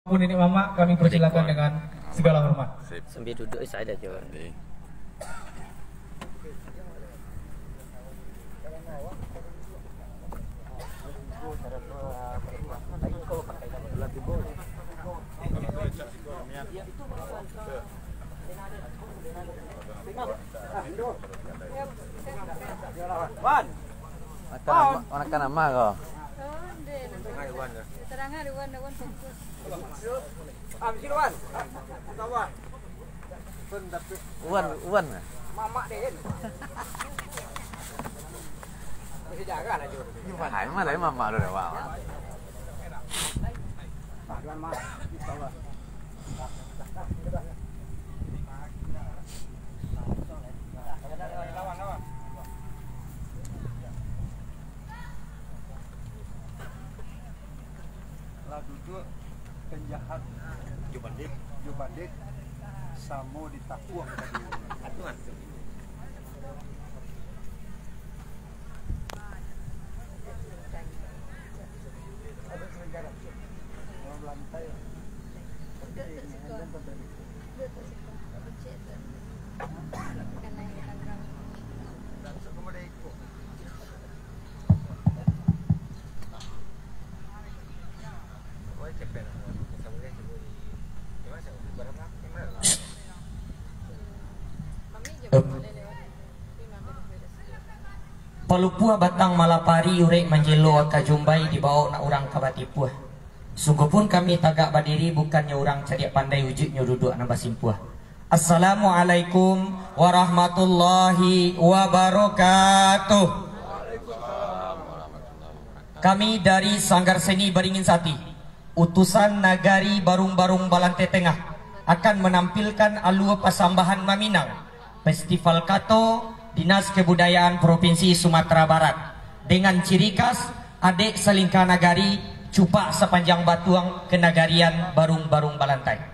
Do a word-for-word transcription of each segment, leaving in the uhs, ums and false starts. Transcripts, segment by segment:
Pun niniak mamak, kami persilakan dengan segala hormat. Sip. Sambil duduk, eh, saya dah jawab. Nanti. Wan. Makan ama, makan ama ko. Oh, ndeh, nanti. Terangan, Wan, Wan fokus. Ah, mesti Wan. Tawa. Wan, Wan. Mamak deh. Mesti jaga lah, Jo. Hai, mana mamak tu dah, Wan? Wan, Mak. Tawa. Lah duduak penjahat jo bandit, jo bandit samo ditakuang tadi. Palupuah batang malapari, urek manjelo ka jumbai, dibaok nak urang ka batipuah. Sungguahpun kami tagak badiri, bukannyo urang cadiak pandai, ujuiknyo duduak nan basimpuah. Assalamualaikum warahmatullahi wabarakatuh. Kami dari Sanggar Seni Baringin Sati, utusan Nagari Barung-Barung Balantai Tengah, akan manampilkan alua pasambahan maminang Festival Kato Dinas Kebudayaan Provinsi Sumatera Barat, dengan ciri khas adek salingka nagari, cupak sapanjang batuang, kanagarian Barung-Barung Balantai.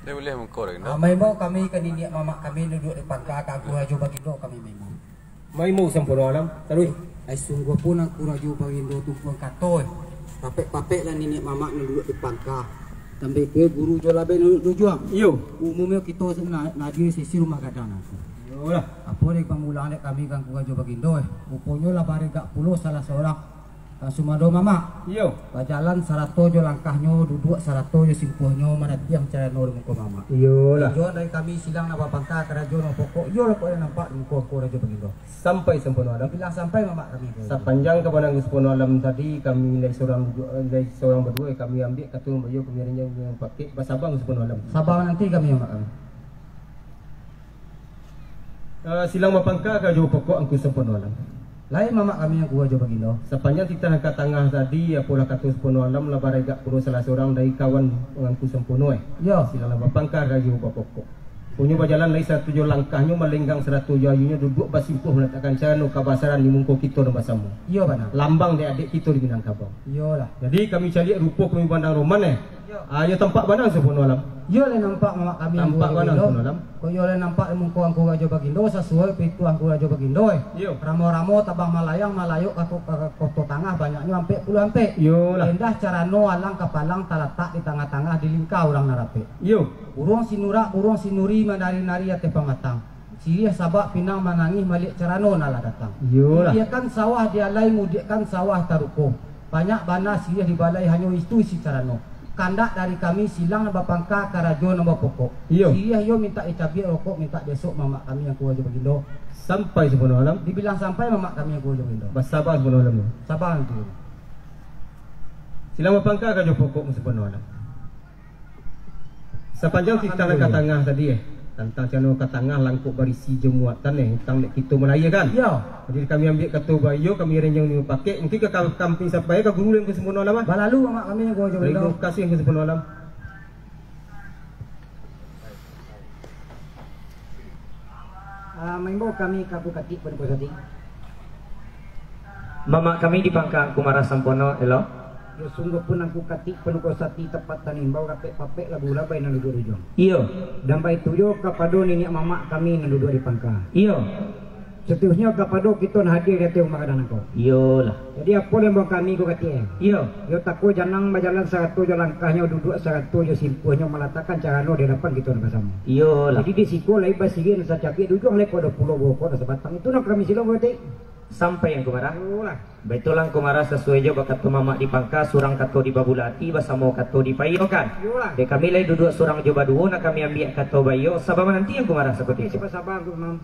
Dia boleh mengkor, Ah, maimbau kami ka niniak mamak kami duduak di pangka, ka Angku Rajo Bagindo kami maimbau. Maimbau Sampono Alam, taruih. Ai sungguah pun Angku Rajo Bagindo tumpuan kato, eh. Papek-papek lah niniak mamak nan duduak di pangka. Tambah tu, eh, guru jo labai nan duduak di ujuang. Iyo. Umumnyo kito na-, nadio sisi rumah gadang nanti. Iyolah. Apo dek pamulaan dek kami ka Angku Rajo Bagindo, eh. Ruponyo lah baregak pulo salah saurang. Ka sumando mamak. Iyo. Bajalan sarato jo langkahnyo, duduak sarato jo simpuahnyo, manatiang calano di muko mamak. Iyolah. Tujuan dari kami silang nan bapangka, karajo nan bapokok, iyolah kok nan nampak di muko Angku Rajo Bagindo. Sampai Sampono Alam. Bilang sampai mamak kami. Sapanjang kabanangan Sampono Alam tadi, kami lai surang, lai surang baduo, kami ambiak kato baiyo, kami ranjang pakek, basabang Sampono Alam. Sabang nanti kami, mamak kami. Eh, silang bapangka karajo bapokok Angku Sampono Alam. Lai mamak kami Angku Rajo Bagindo. Sapanjang titah ka tangah tadi, apolah kato Sampono Alam, lah baregak pulo salah surang dari kawan Angku Sampono, eh. Iyo. Silang lah bapangka karajo bapokok. Punyo bajalan lai sarato jo langkahnyo, malenggang sarato jo ayunyo, duduak basimpuah manatakkan calano kabasaran di muko kito nan basamo. Iyo, bana. Lambang dek adek kito di Minangkabau. Iyolah. Jadi kami caliak rupo kami pandang roman, eh. Ah, yo tampak bana Sampono Alam. Yo lah nampak mamak kami Angku Rajo Bagindo. Tampak bana Sampono Alam. Kok yo lah nampak di muko Angku Rajo Bagindo, sasuai pituah Angku Rajo Bagindo, eh. Yo. Ramo-ramo tabang malayang, malayok ka ko-, ka, ka koto tangah, banyaknyo ampek puluah ampek. Yo lah. Indak carano alang kapalang talatak di tangah-tangah, di lingka urang nan rapek. Yo. Buruang sinurak, buruang sinuri manari-nari ateh pamatang. Siriah sabak pinang manangih maliek carano nan lah datang. Iyolah. Mudiakan sawah dialai, mudiakan sawah taruko. Banyak bana siriah dibalai, hanyo itu isi carano. Kandak dari kami silang nan bapangka, karajo nan bapokok. Iyo. Siriah iyo mintak dicabiak, rokok mintak diesok, mamak kami Angku Rajo Bagindo. Sampai Sampono Alam. Dibilang sampai mamak kami Angku Rajo Bagindo. Basaba Sampono Alam. Saba Angku. Silang bapangka, karajo pokok Sampono Alam. Sapanjang titah nan ka tangah tadi, eh, tantang carano ka tangah langkok barisi jo muatan, eh, utang dek kito malayiekan. Iyo. Jadi kami ambiak kato baiyo, kami renyang ni pakek, mungkin ka, ka kampung sampai ka guru lain ka Sampono Alam, ah. Balalu mamak kami Angku Rajo Bagindo. Baik, terima kasih Angku Sampono Alam. Ah, maimbau kami ka Angku Katik Panuko Sati. Mamak kami di pangka Angku Marah Sampono, elok. Yo, sungguahpun Angku Katik Panuko Sati tampek tanimbau, rapek-papek labu labai nan duduak di ujuang. Iyo. Dan baitu juo kapado niniak mamak kami nan duduak di pangka. Iyo. Sataruihnyo kapado kito nan hadir di ateh rumah gadang nangko. Iyolah. Jadi, apo nan diimbau kami ko, Katik, eh? Iyo. Yo tako janang bajalan sarato jo langkahnyo, duduak sarato jo simpuahnyo, malatakkan carano di adapan kito nan basamo. Iyolah. Jadi, di siko lai basiriah nan sacabiak, di ujuang lai ko ado pulo barokok nan sabatang. Itu nan kami silang, Katik. Sampai Angku Marah. Iyolah. Baitulah Angku Marah, sasuai jo bakato mamak di pangka, surang kato dibabulati, basamo kato dipaiyokan. Iyolah. Dek kami lai duduak surang jo baduo, nak kami ambiak kato baiyo, saba mananti Angku Marah sakutiko. Oke, saba-saba, Angku Imam.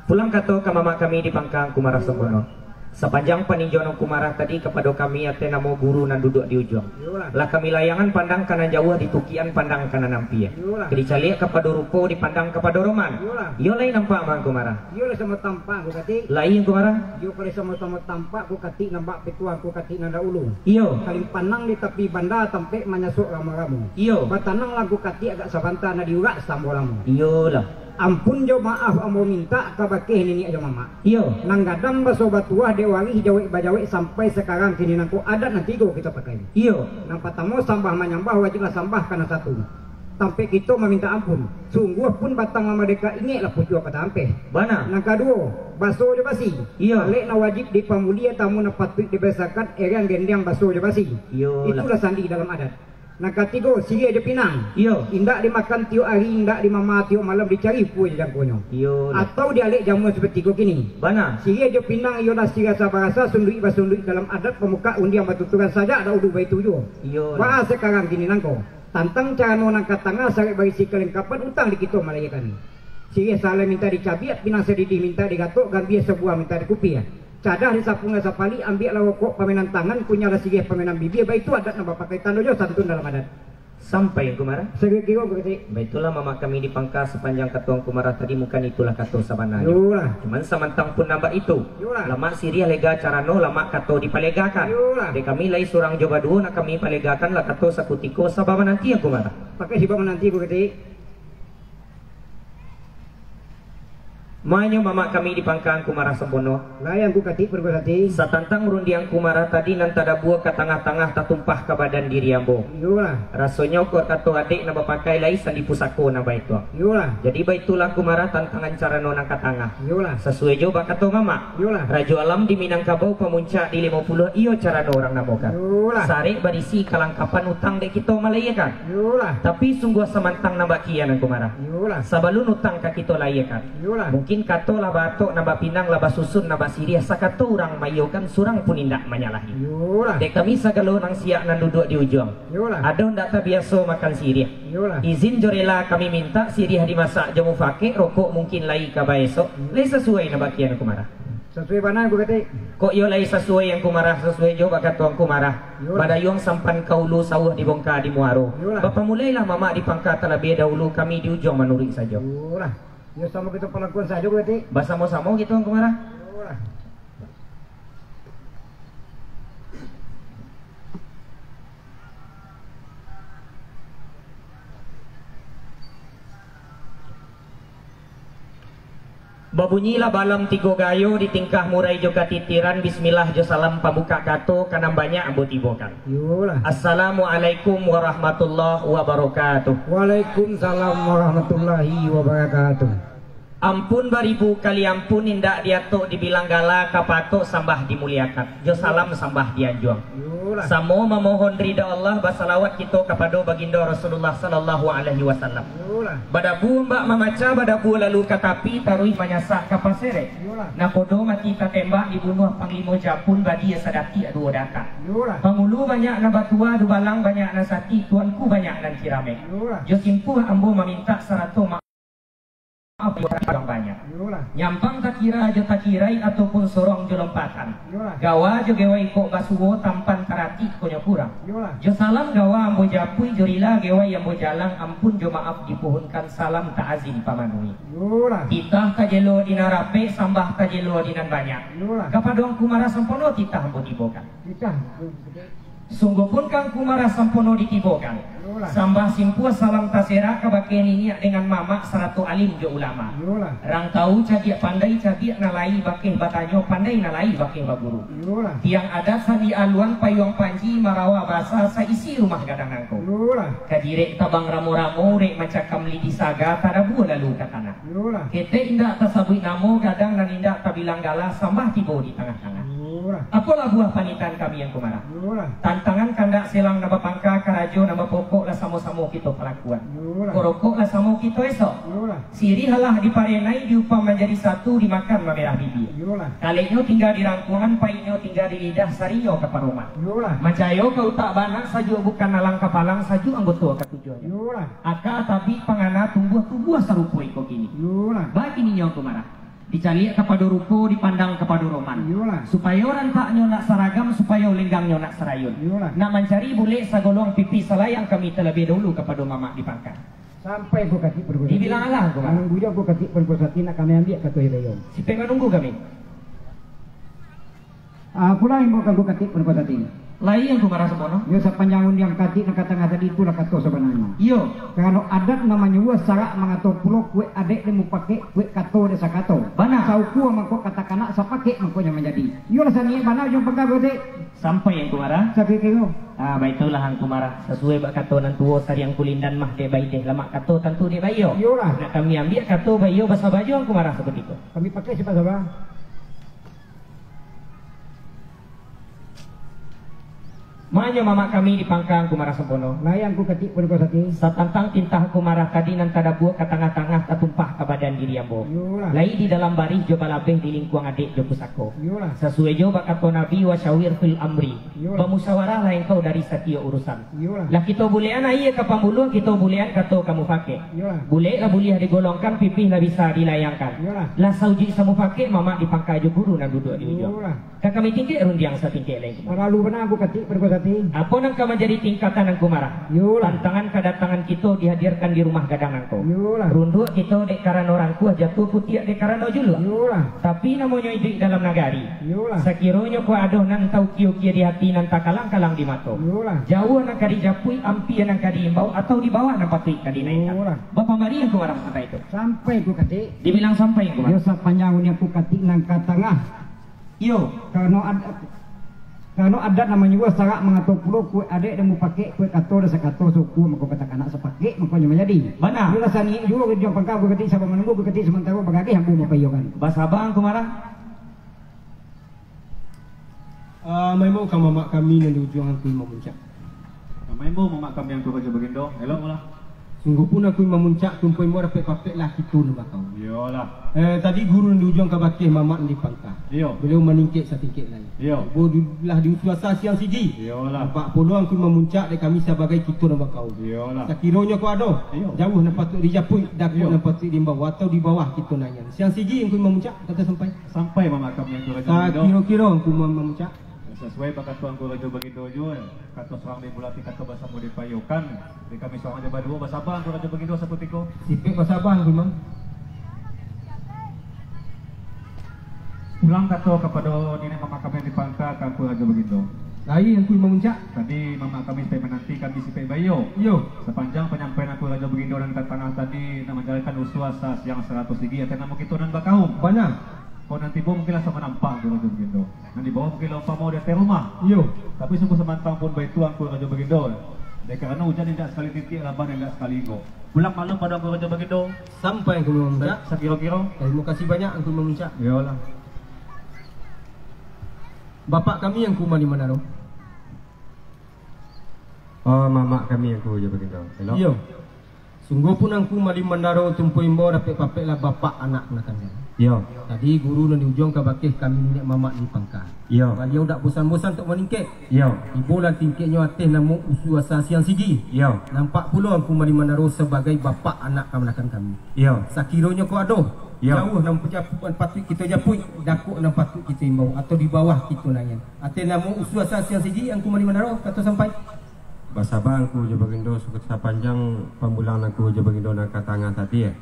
Pulang kato ka mamak kami di pangka Angku Marah Sampono. Sapanjang paninjauan Angku Marah tadi kapado kami ateh namo guru nan duduak di ujuang. Iyolah. Lah kami layangan pandang ka nan jauah, ditukian pandang ka nan ampia. Iyolah. Ka dicaliak kapado rupo, dipandang kapado roman. Iyolah. Iyo lai nampak mah Angku Marah. Iyo lai samo tampak Angku Katik. Lai Angku Marah. Iyo kalau samo-samo tampak Angku Katik, nampak pituah Angku Katik nan dahulu. Iyo. Kalimpanang di tapi banda, tampek manyasok ramo-ramo. Iyo. Batananglah Angku Katik agak sabanta, nak diurak sambo lamo. Iyolah. Ampun jo maaf ambo mintak kabake niniak jo mamak. Iyo. Nan gadang baso batuah dek warih jawek bajawek sampai sakarang kini nangko adat nan tigo kito pakai. Iyo. Nan patamo sambah manyambah, wajiblah sambah ka nan satu. Tampek kito mamintak ampun. Sungguah pun batang lah madeka, ingeklah pucuak ka tampeh. Bana. Nan kaduo, baso jo basi. Iyo. Alek nan wajib dipamulia, tamu nan patuik dibasakan, erang gendiang baso jo basi. Iyolah. Itulah sandi dalam adat. Nan katigo, siriah jo pinang. Iyo. Indak dimakan tiok ari, indak dimama tiok malam, dicari pua jo jangkonyo. Iyolah. Atau dialek jamuan saparti ko kini. Bana. Siriah jo pinang iyolah siriah sabarasa, sunduik basunduik dalam adat, pamukak undiang batuturan sajak dahulu baitu juo. Iyolah. Baa sakarang kini nangko. Tantang carano nan ka tangah, sarek barisi kalengkapan, utang di kito malayiekan. Siriah salai mintak dicabiak, pinang sadidih mintak digatok, gambia sabuah mintak dikupia. Cadah disapuang sapalik, ambiaklah rokok pamainan tangan, kunyahlah siriah pamainan bibia, baitu adat nan bapakai, tando jo santun dalam adat. Sampai Angku Marah. Sakiro-kiro Angku Katik. Baitulah mamak kami di pangka, sapanjang kato Angku Marah tadi, bukan itulah kato sabananyo. Iyolah. Cuman samantang pun nan baitu. Iyolah. Lamak siriah lega carano, lamak kato dipalegakan. Iyolah. Dek kami lai surang jo baduo, nak kami palegakan lah kato sakutiko, saba mananti Angku Marah. Pakai saba mananti Angku Katik. Manyo mamak kami di pangka Angku Marah Sampono. Lai Angku Katik Panuko Sati. Satantang rundiang Angku Marah tadi nan tadabua ka tangah-tangah, tatumpah ka badan diri ambo. Iyolah. Rasonyo kok kato adek nan bapakai lai sandi pusako nan baetuang. Iyolah. Jadi baitulah Angku Marah tantangan carano nan ka tangah. Iyolah. Sasuai jo bakato mamak. Iyolah. Rajo Alam di Minangkabau, pamuncak di limo puluah, iyo carano urang namokan. Iyolah. Sarek barisi kalangkapan, utang dek kito malayiekan. Iyolah. Tapi sungguah samantang nan bak kian Angku Marah. Iyolah. Sabalun utang ka kito layiekan. Iyolah. Mungkin kato lah baatok, nan bapinang lah basusun, nan basiriah, sakato urang maiyokan, surang pun indak manyalahi. Iyolah. Dek kami sagalo nan siak nan duduak di ujuang. Iyolah. Ado ndak tabiaso makan siriah. Iyolah. Izin jo rela kami mintak, siriah dimasak jo mufakek, rokok mungkin lai ka baesok. Hmm. Lai sasuai nan bak kian Angku Marah. Sasuai bana Angku Katik. Kok iyo lai sasuai Angku Marah, sasuai jo bakato Angku Marah. Iyolah. Badayuang sampan ka ulu, sauah dibongka di muaro. Iyolah. Bapamulailah mamak di pangka talabiah dahulu, kami di ujuang manuruik sajo. Iyolah. Iyo samo kito palakuan sajo Angku Katik. Basamo-samo kito Angku Marah. Iyolah. Babunyilah balam tigo gayo, di tingkah murai jo katitiran, bismillah jo salam pambuka kato, ka nan banyak ambo tibokan. Iyolah. Assalamualaikum warahmatullahi wabarakatuh. Waalaikumsalam warahmatullahi wabarakatuh. Ampun baribu kali ampun, indak diatok dibilang gala, ka patok sambah dimuliakan, jo salam sambah dianjuang. Iyolah. Samo mamohon ridha Allah, basalawat kito kapado Baginda Rasulullah sallallahu alaihi wasallam. Iyolah. Badabu ombak mamacah, badabu lalu ka tapi, taruih manyasak ka pasirek. Iyolah. Nakodo mati tatembak, dibunuah Panglimo Japun, badia sadatiak duo dakak. Iyolah. Pangulu banyak nan batuah, dubalang banyak nan sati, tuanku banyak nan ciramek. Iyolah. Jo simpuah ambo mamintak sarato ma- Maaf, urang banyak. Iyolah. Nyampang takira jo takirai, ataupun sorong jo lompatan. Iyolah. Gawa jo gewai kok basuo, tampan taratik konyo kurang. Iyolah. Jo salam gawa ambo japuik, jo rila gewai ambo jalang, ampun jo maaf dipuhunkan, salam ta'azim pamanuhi. Iyolah. Titah tajelo di nan rapek, sambah tajelo di nan banyak. Iyolah. Kapado Angku Marah Sampono titah ambo tibokan. Titah. Sungguahpun ka Angku Marah Sampono ditibokan. Iyolah. Sambah simpuah salam taserak kabake niniak dengan mamak sarato alim jo ulama. Iyolah. Rang tau cadiak pandai, cadiak nan lai bakeh batanyo, pandai nan lai bakeh baguru. Iyolah. Tiang adat sandi aluan, payuang panji marawa basa, saisi rumah gadang nangko. Iyolah. Kajirek tabang ramo-ramo, urek macakam lidi saga, tadabua lalu ka tanah. Iyolah. Ketek indak tasabuik namo, gadang nan indak tabilang gala, sambah tibo di tangah-tangah. Iyolah. Apolah buah panitahan kami, Angku Marah? Iyolah. Tantangan kandak selang nan bapangka, karajo nan bapokok lah samo-samo kito palakuan. Iyolah. Korokok lah samo kito esok. Iyolah. Siriah lah diparenai, diupam manjadi satu, dimakan mamerah bibia. Iyolah. Kaleknyo tingga di rangkuangan, paiknyo tingga di lidah, sarinyo ka paromah. Iyolah. Mancayo ka utak banak, sajuak bukan alang kapalang, sajuak anggoto ka tujuan. Iyolah. Aka tabik pangana, tumbuah tubuah sarupo iko kini. Iyolah. Bakininyo Angku Marah. Dicaliak kapado rupo, dipandang kapado roman. Iyolah. Supayo rantaknyo nak saragam, supayo lenggangnyo nak sarayun. Iyolah. Nak mancari bulek sagolong pipih salayang, kami talabiah dahulu kapado mamak di pangka. Sampai ko katik pun ko sati. Dibilang alah ko, Bang. Manunggu jo ko katik pun ko sati, nak kami ambiak kato baiyo. Sipek manunggu kami. Ah, pulang imbau ka ko katik pun ko sati. Lai Angku Marah Sampono. Yo, sapanjang rundiang katik nan ka tangah tadi, itulah kato sabananyo. Iyo. Karano adat nan manyuruah, sarak mangato pulo, kuek adek dek mupakek, kuek kato dek sakato. Bana. Saukua mangko katakanak, sapakek mangko nyo manjadi. Iyolah, saniek bana ujuang pangka ko katik. Sampai Angku Marah. Sakiro-kiro. Ah, baitulah Angku Marah. Sasuai bak kato nan tuo, sariang kulindan mah dek baideh, lamak kato tantu dek baiyo. Iyolah. Nak kami ambiak kato baiyo, basaba jo Angku Marah sakutiko. Kami pakai saba-saba. Manyo mamak kami di pangka Angku Marah Sampono. Lai Angku katik pun ko sati. Satantang titah Angku Marah tadi nan tadabuak ka tangah-tangah, tatumpah ka badan diri ambo. Iyolah. Lai di dalam barih jo balabeh, di lingkuang adek jo pusako. Iyolah. Sasuai jo bak kato Nabi, "Wa syawir fil amri." Iyolah. Bamusyawarahlah engkau dari satiok urusan. Iyolah. Lah kito bulekan aia ka pambuluah, kito bulekan kato ka mupakek. Iyolah. Bulek lah buliah digolongkan, pipih lah bisa dilayangkan. Iyolah. Lah saujuik samupakek mamak di pangka jo guru nan duduak di ujuang. Iyolah. Ka kami tingkek rundiang satingkek lai. Paralu bana Angku katik pun ko sati. Apo nan ka manjadi tingkatan Angku Marah? Iyolah. Tantangan kadatangan kito dihadirkan di rumah gadang nangko. Iyolah. Runduak kito dek karano rangkuah, jatuah putiak dek karano juluak. Iyolah. Tapi namonyo iduik dalam nagari. Iyolah. Sakironyo ko ado nan taukia-ukia di hati, nan takalang-kalang di mato. Iyolah. Jauah nan ka dijapuik, ampia nan ka diimbau, atau di bawah nan patuik ka dinaikkan. Iyolah. Bapamari Angku Marah sampai tu. Sampai ko katik. Dibilang sampai Angku Marah. Yo, sapanjang rundiang ko katik nan ka tangah. Iyo. Karano ad-, karano adat nan manyuruah, sarak mangato pulo, kuek adek dek mupakek, kuek kato dek sakato, saukua mangko katakanak, sapakek mangko nyo manjadi. Bana. Iyolah, saniek juo rundiang pangka ko katik, saba manunggu ko katik, samantaro bagageh ambo mapaiyokan. Basaba Angku Marah. Ah, maimbau ka mamak kami nan di ujuang, Angku Imam Muncak. Maimbau mamak kami Angku Rajo Bagindo, elok lah. Sungguahpun Angku Imam Muncak, tumpuan imbau rapek-papek lah kito nan bakaum. Iyolah. Eh, tadi guru nan di ujuang ka bakeh mamak nan di pangka. Iyo. Baliau maningkek satingkek lai. Iyo. Imbau di, lah diutuasa siang sigi. Iyolah. Nampak pulo Angku Imam Muncak dek kami sabagai kito nan bakaum. Iyolah. Sakironyo ko ado, iyo, jauah nan patuik dijapuik, dakek, iyo, nan patuik diimbau, atau di bawah kito nan ian. Siang sigi Angku Imam Muncak, kato sampai. Sampai mamak kami Angku Rajo Bagindo. Sakiro-kiro Angku Imam Muncak. Sasuai bak kato Angku Rajo Bagindo juo, kato surang dek bulati, kato basamo dek paiyokan. Dek kami surang jo baduo, basaba Angku Rajo Bagindo sakutiko. Sipek basaba Angku Imam. Pulang kato kapado niniak mamak kami di pangka, ka Angku Rajo Bagindo. Lai Angku Imam Muncak. Tadi mamak kami sampai mananti kami sipek baiyo. Iyo. Sapanjang panyampaian Angku Rajo Bagindo nan ka tangah tadi, nak manjalankan usua sa-, siang sarato sigi ateh namo kito nan bakaum. Bana. Kok nan tibo mungkin lah samo nampak Angku Rajo Bagindo. Nan di bawah mungkin lah umpamo di ateh rumah. Iyo. Tapi sungguah samantang pun baitu Angku Rajo Bagindo. Dek karano ujan indak sakali titiak, laban indak sakali inggok. Pulang maklum pado Angku Rajo Bagindo. Sampai Angku Imam Muncak. Sakiro-kiro. Tarimo kasih banyak Angku Imam Muncak. Iyolah. Bapak kami Angku Malin Mandaro. Oh, mamak kami Angku Rajo Bagindo. Elok. Iyo. Sungguah pun Angku Malin Mandaro Tumpu Imbau dapek papek lah bapak anak kamanakan kami. Iyo. Tadi guru nan di ujuang ka bakeh kami niniak mamak di pangka. Iyo. Baliau dak bosan-bosan untuak maningkek. Iyo. Tibo lah tingkeknyo ateh namo usua sa-, siang sigi. Iyo. Nampak pulo Angku Malin Mandaro sabagai bapak anak kamanakan kami. Iyo. Sakironyo kok ado, iyo, jauah nan patuik, patuik kito japuik, dakek nan patuik kito imbau, atau di bawah kito naiak. Ateh namo usua sa-, siang sigi Angku Malin Mandaro, kato sampai. Basaba Angku Rajo Bagindo, sapanjang pamulang Angku Rajo Bagindo nan ka tangah tadi, eh.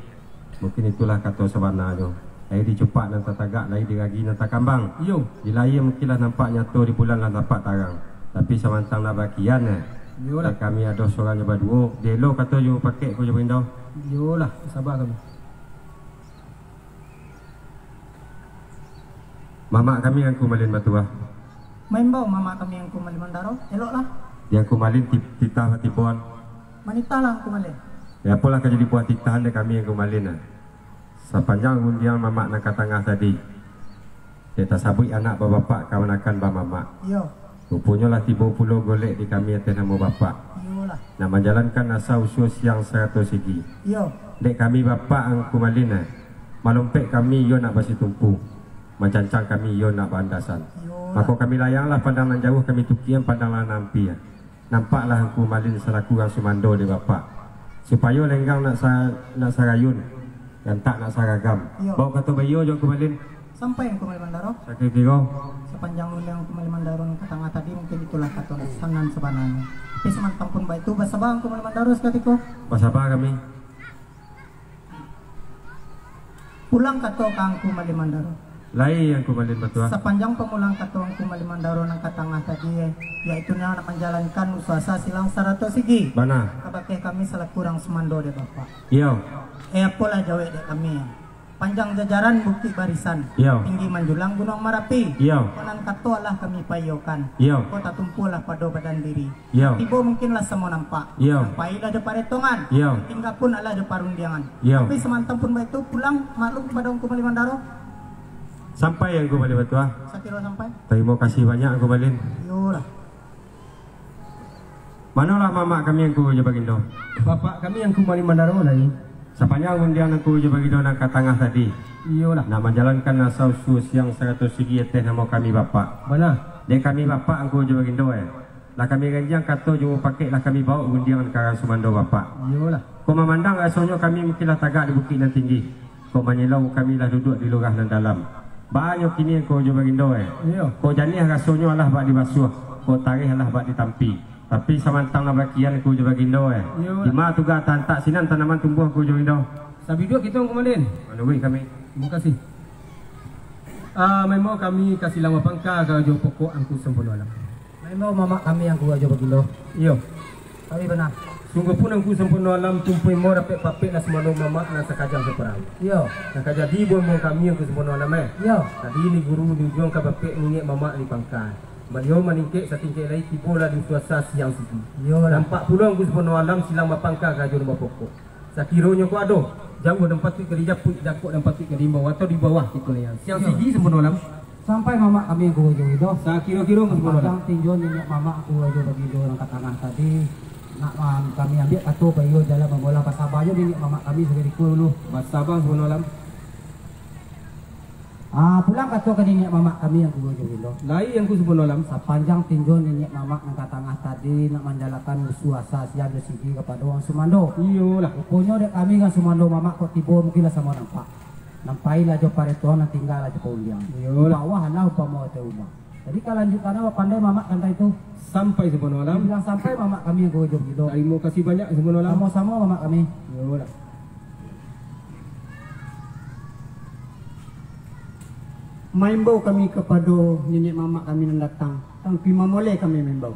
Mungkin itulah kato sabananyo. Lai di cupak nan tatagak, lai di ragi nan takambang. Iyo. Di layie mungkin lah nampak nyato, di bulan lah nampak tarang. Tapi samantang nak bakian, eh. Iyolah. Dek kami ado surang jo baduo, dielo kato jo mupakek Angku Rajo Bagindo. Iyolah, saba kami. Mamak kami Angku Malin Batuah. Maimbau mamak kami Angku Malin Mandaro, eloklah. Di Angku Malin ti-, titah batiboan. Manitahlah Angku Malin. Ya, apolah ka jadi buah titahan dek kami Angku Malin, nah. Sapanjang rundiang mamak nan ka tangah tadi, dek tasabuik anak babapak kamanakan bamamak. Iyo. Ruponyo lah tibo pulo golek di kami ateh namo bapak. Iyolah. Nak manjalankan asa usua siang sarato sigi. Iyo. Dek kami bapak Angku Malin, eh, malompek kami iyo nak basitumpu, mancancang kami iyo nak baandasan. Iyolah. Mako kami layanglah pandang nan jauah, kami tukian pandang nan ampia. Nampaklah Angku Malin salaku urang sumando dek bapak. Supayo lenggang nak sa-, nak sarayun, gantak nak saragam. Iyo. Bawok kato baiyo jo Angku Malin. Sampai Angku Malin Mandaro. Sakiro-kiro. Sapanjang rundiang Angku Malin Mandaro nan ka tangah tadi, mungkin itulah kato nan sabananyo. Tapi samantang pun baitu, basaba Angku Malin Mandaro sakutiko. Basaba kami. Pulang kato ka Angku Malin Mandaro. Lai Angku Malin Batuah. Sapanjang pamulang kato Angku Malin Mandaro nan ka tangah tadi, yaitu nyo nak manjalankan usua sa-, siang sarato sigi. Bana. Kabakeh kami salaku urang sumando dek bapak. Iyo. Eh, apolah jawek dek kami. Panjang jajaran bukik barisan, iyo, tinggi manjulang Gunuang Marapi. Iyo. Kok nan kato alah kami paiyokan. Iyo. Kok tatumpulah pado badan diri. Iyo. Tibo mungkin lah samo nampak. Iyo. Sampailah jo paretongan. Iyo. Tingga pun alah jo parundiangan. Iyo. Tapi samantang pun baitu, pulang maklum kapado Angku Malin Mandaro. Sampai Angku Malin Batuah. Sakiro sampai. Tarimo kasih banyak Angku Malin. Iyolah. Manolah mamak kami Angku Rajo Bagindo? Bapak kami Angku Malin Mandaro lai. Sapanjang rundiang Angku Rajo Bagindo nan ka tangah tadi. Iyolah. Nak manjalankan asa usua siang sarato sigi ateh namo kami bapak. Bana. Dek kami bapak Angku Rajo Bagindo, eh. Lah kami ranjiang kato jo mupakek, lah kami bawok rundiang ka urang sumando bapak. Iyolah. Kok mamandang rasonyo kami mungkin lah tagak di bukik nan tinggi. Kok manyilau kami lah duduak di lurah nan dalam. Baa nyo kini Angku Rajo Bagindo, eh. Iyo. Kok janiah rasonyo alah bak dibasuah, kok tareh alah bak ditampi. Tapi samantang lah bakian Angku Rajo Bagindo, eh. Iyolah. Dima tugak taantak, sinan tanaman tumbuah Angku Rajo Bagindo. Sabiduak kito Angku Malin. Manuruik kami. Tarimo kasih. Ah, maimbau kami ka silang bapangka karajo pokok Angku Sampono Alam. Maimbau mamak kami Angku Rajo Bagindo. Iyo. Tapi bana. Sungguah pun Angku Sampono Alam Tumpu Imbau dapek papek lah sumando mamak nan sakajang saparahu. Iyo. Nan ka jadi buah-buah kami Angku Sampono Alam, eh. Iyo. Tadi ni guru di ujuang ka bapek niniak mamak di pangka. Baliau maningkek satingkek lai, tibo lah di usua sa-, siang sigi. Iyolah. Nampak pulo Angku Sampono Alam silang bapangka karajo nan bapokok. Sakironyo kok ado, jauah nan patuik ka dijapuik, dakek nan patuik ka diimbau, atau di bawah kito naiak. Siang sigi Sampono Alam. Sampai mamak kami Angku Rajo Bagindo. Sakiro-kiro Angku Sampono Alam. Sapanjang tinjo niniak mamak Angku Rajo Bagindo nan ka tangah tadi, nak, ah, kami ambiak kato paiyo jalan mamolah, basaba jo niniak mamak kami sakutiko dulu. Basaba Sampono Alam. Ah, pulang kato ka niniak mamak kami Angku Rajo Bagindo. Lai Angku Sampono Alam. Sapanjang tinjo niniak mamak nan ka tangah tadi nak manjalankan usua sa-, siang jo sigi kapado urang sumando. Iyolah. Ruponyo dek kami urang sumando mamak kok tibo mungkin lah samo nampak. Nampailah jo paretongan, nan tingga lah jo parundiangan. Iyolah. Bawah lah umpamo ateh rumah. Jadi, ka lanjuikannyo bapandai mamak tantang itu. Sampai Sampono Alam. Dibilang sampai mamak kami Angku Rajo Bagindo. Tarimo kasih banyak Sampono Alam. Samo-samo mamak kami. Iyolah. Maimbau kami kapado niniak mamak kami nan datang. Angku Imam Moleh kami maimbau.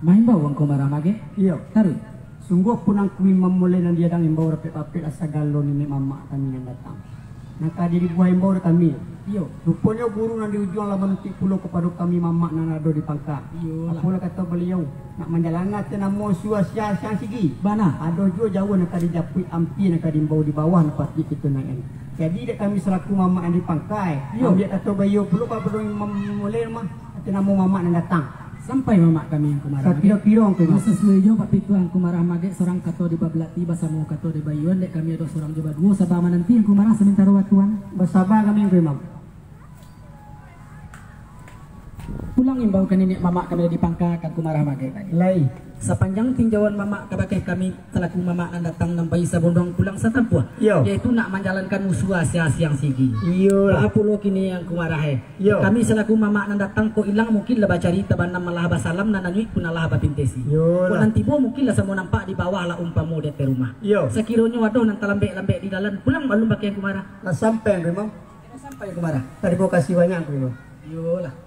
Maimbau Angku Marah Magek? Iyo. Taruih. Sungguahpun Angku Imam Moleh nan diadang imbau rapek-rapek lah sagalo niniak mamak kami nan datang. Nan ka dibuah imbau dek kami. Iyo. Ruponyo guru nan di ujuang lah manuntuik pulo kapado kami mamak nan ado di pangka. Iyolah. Apolah kato baliau, nak manjalankan ati namo usua siang-siang sigi. Bana. Ado juo jauah nan ka dijapuik, ampia nan ka diimbau di bawah nan patuik kito naiak. Jadi dek kami salaku mamak nan di pangka, iyo, ambiak kato baiyo pulo kapado Imam Moleh mah, ati namo mamak nan datang. Sampai mamak kami Angku Marah Magek. Sakiro-kiro Angku Imam. Sasuai jo bak pituah Angku Marah Magek, surang kato di babelati, basamo kato di baiyuan, dek kami ado surang jo baduo, saba mananti Angku Marah samantaro wakatuan. Basaba kami Angku Imam. Pulang imbau ka niniak mamak kami di pangka, ka Angku Marah Magek lai. Lai. Sapanjang tinjauan mamak kabakeh kami, salaku mamak nan datang nan pai sabondong pulang satampuah, iyo, yaitu nak manjalankan usua siang-siang sigi. Iyolah. Baa pulo kini Angku Marah, eh? Iyo. Kami salaku mamak nan datang ko ilang, mungkin lah bacari, tabanam lah basalam, nan anyuik pun lah bapintesi. Iyolah. Kok nan tibo mungkin lah samo nampak, di bawah lah umpamo di ateh rumah. Iyo. Sakironyo ado nan talambek-lambek di dalan, pulang maklum bakeh Angku Marah. Lah sampai Angku Imam. Sampai Angku Marah. Tarimo kasih banyak Angku Imam. Iyolah.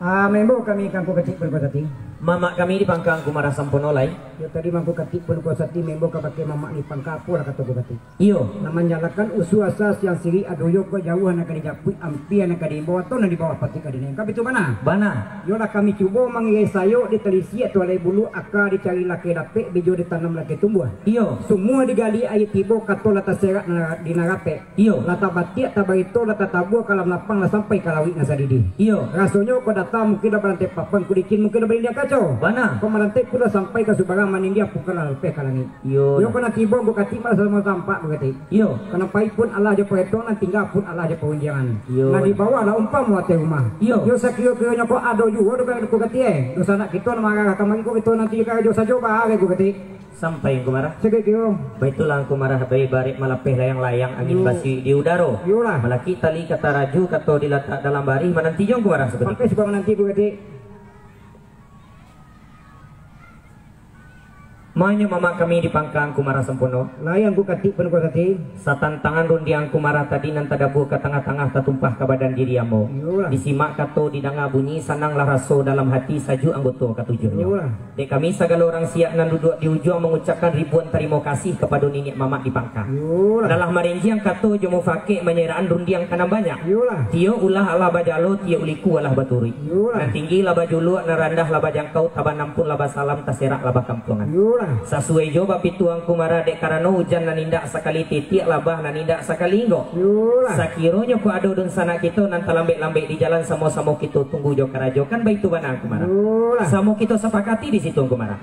Ah, maimbau kami ka Angku Katik Pangkuasati. Mamak kami di pangka Angku Marah Sampono lai. Yo, tadi Angku Katik Pangkuasati maimbau kabakeh mamak di pangka, apolah kato Angku Katik? Iyo. Nak manjalankan usua siang sigi, ado juo jauah nan ka dijapuik, ampia nan ka diimbau, atau nan di bawah patuik ka dinaiak. Kan baitu bana? Bana. Iyolah, kami cubo mangirai sayok, di talisiak tu alai bulu, aka dicari lakeh dapek, bijo ditanam lakeh tumbuah. Iyo. Sumua digali aia tibo, kato lah taserak na-, di nan rapek. Iyo. Lah tabatiak, tabarito, lah tatabua ka alam lapang, lah sampai ka lauik nan sadidih. Iyo. Rasonyo ko data mungkin lah balantai papan, ko licin mungkin lah balindiang kaco. Bana. Ko malantai pun lah sampai ka subarang, manindiang pun lah lapeh ka langik. Iyo. Iyo, ko nan tibo Angku Katik malah samo tampak Angku Katik. Iyo. Ko nan pai pun alah jo paretongan, nan tingga pun alah jo parundiangan. Iyo. Nan di bawah lah umpamo ateh rumah. Iyo. Yo, sakiro-kironyo ko ado juo doh Angku Katik, eh. Dunsanak kito nan marah kamari ko, kito nanti karajo sajo baa Angku Katik. Sampai Angku Marah. Sakiro-kiro. Baitulah Angku Marah, baibarat malapeh layang-layang, angin, yo, basiuik di udaro. Iyolah. Malakik tali ka taraju, kato dilatak dalam barih, mananti jo Angku Marah saketek. Pakai suka mananti Angku Katik. Manyo mamak kami di pangka Angku Marah Sampono. Lai Angku Katik Pangkuasati. Satantangan rundiang Angku Marah tadi nan tadabuah ka tangah-tangah tatumpah ka badan diri ambo. Iyolah. Disimak kato, didanga bunyi, sananglah raso dalam hati, sajuak anggoto katujuahnyo. Iyolah. Dek kami sagalo urang siak nan duduak di ujuang mangucapkan ribuan tarimo kasih kapado niniak mamak di pangka. Iyolah. Nan lah marenjiang kato jo mufakek, manyeraan rundiang ka nan banyak. Iyolah. Tiok ulah alah bajalo, tiok liku alah baturuik. Iyolah. Nan tinggi lah bajuluak, nan randah lah bajangkau, tabanam pun lah basalam, taserak lah bakampuangan. Iyolah. Sasuai jo bapituah Angku Marah, dek karano ujan nan indak sakali titiak, labah nan indak sakali inggok. Iyolah. Sakironyo ko ado dunsanak kito nan talambek-lambek di jalan, samo-samo kito tunggu jo karajo, kan baitu bana Angku Marah? Iyolah. Samo kito sapakati di situ Angku Marah.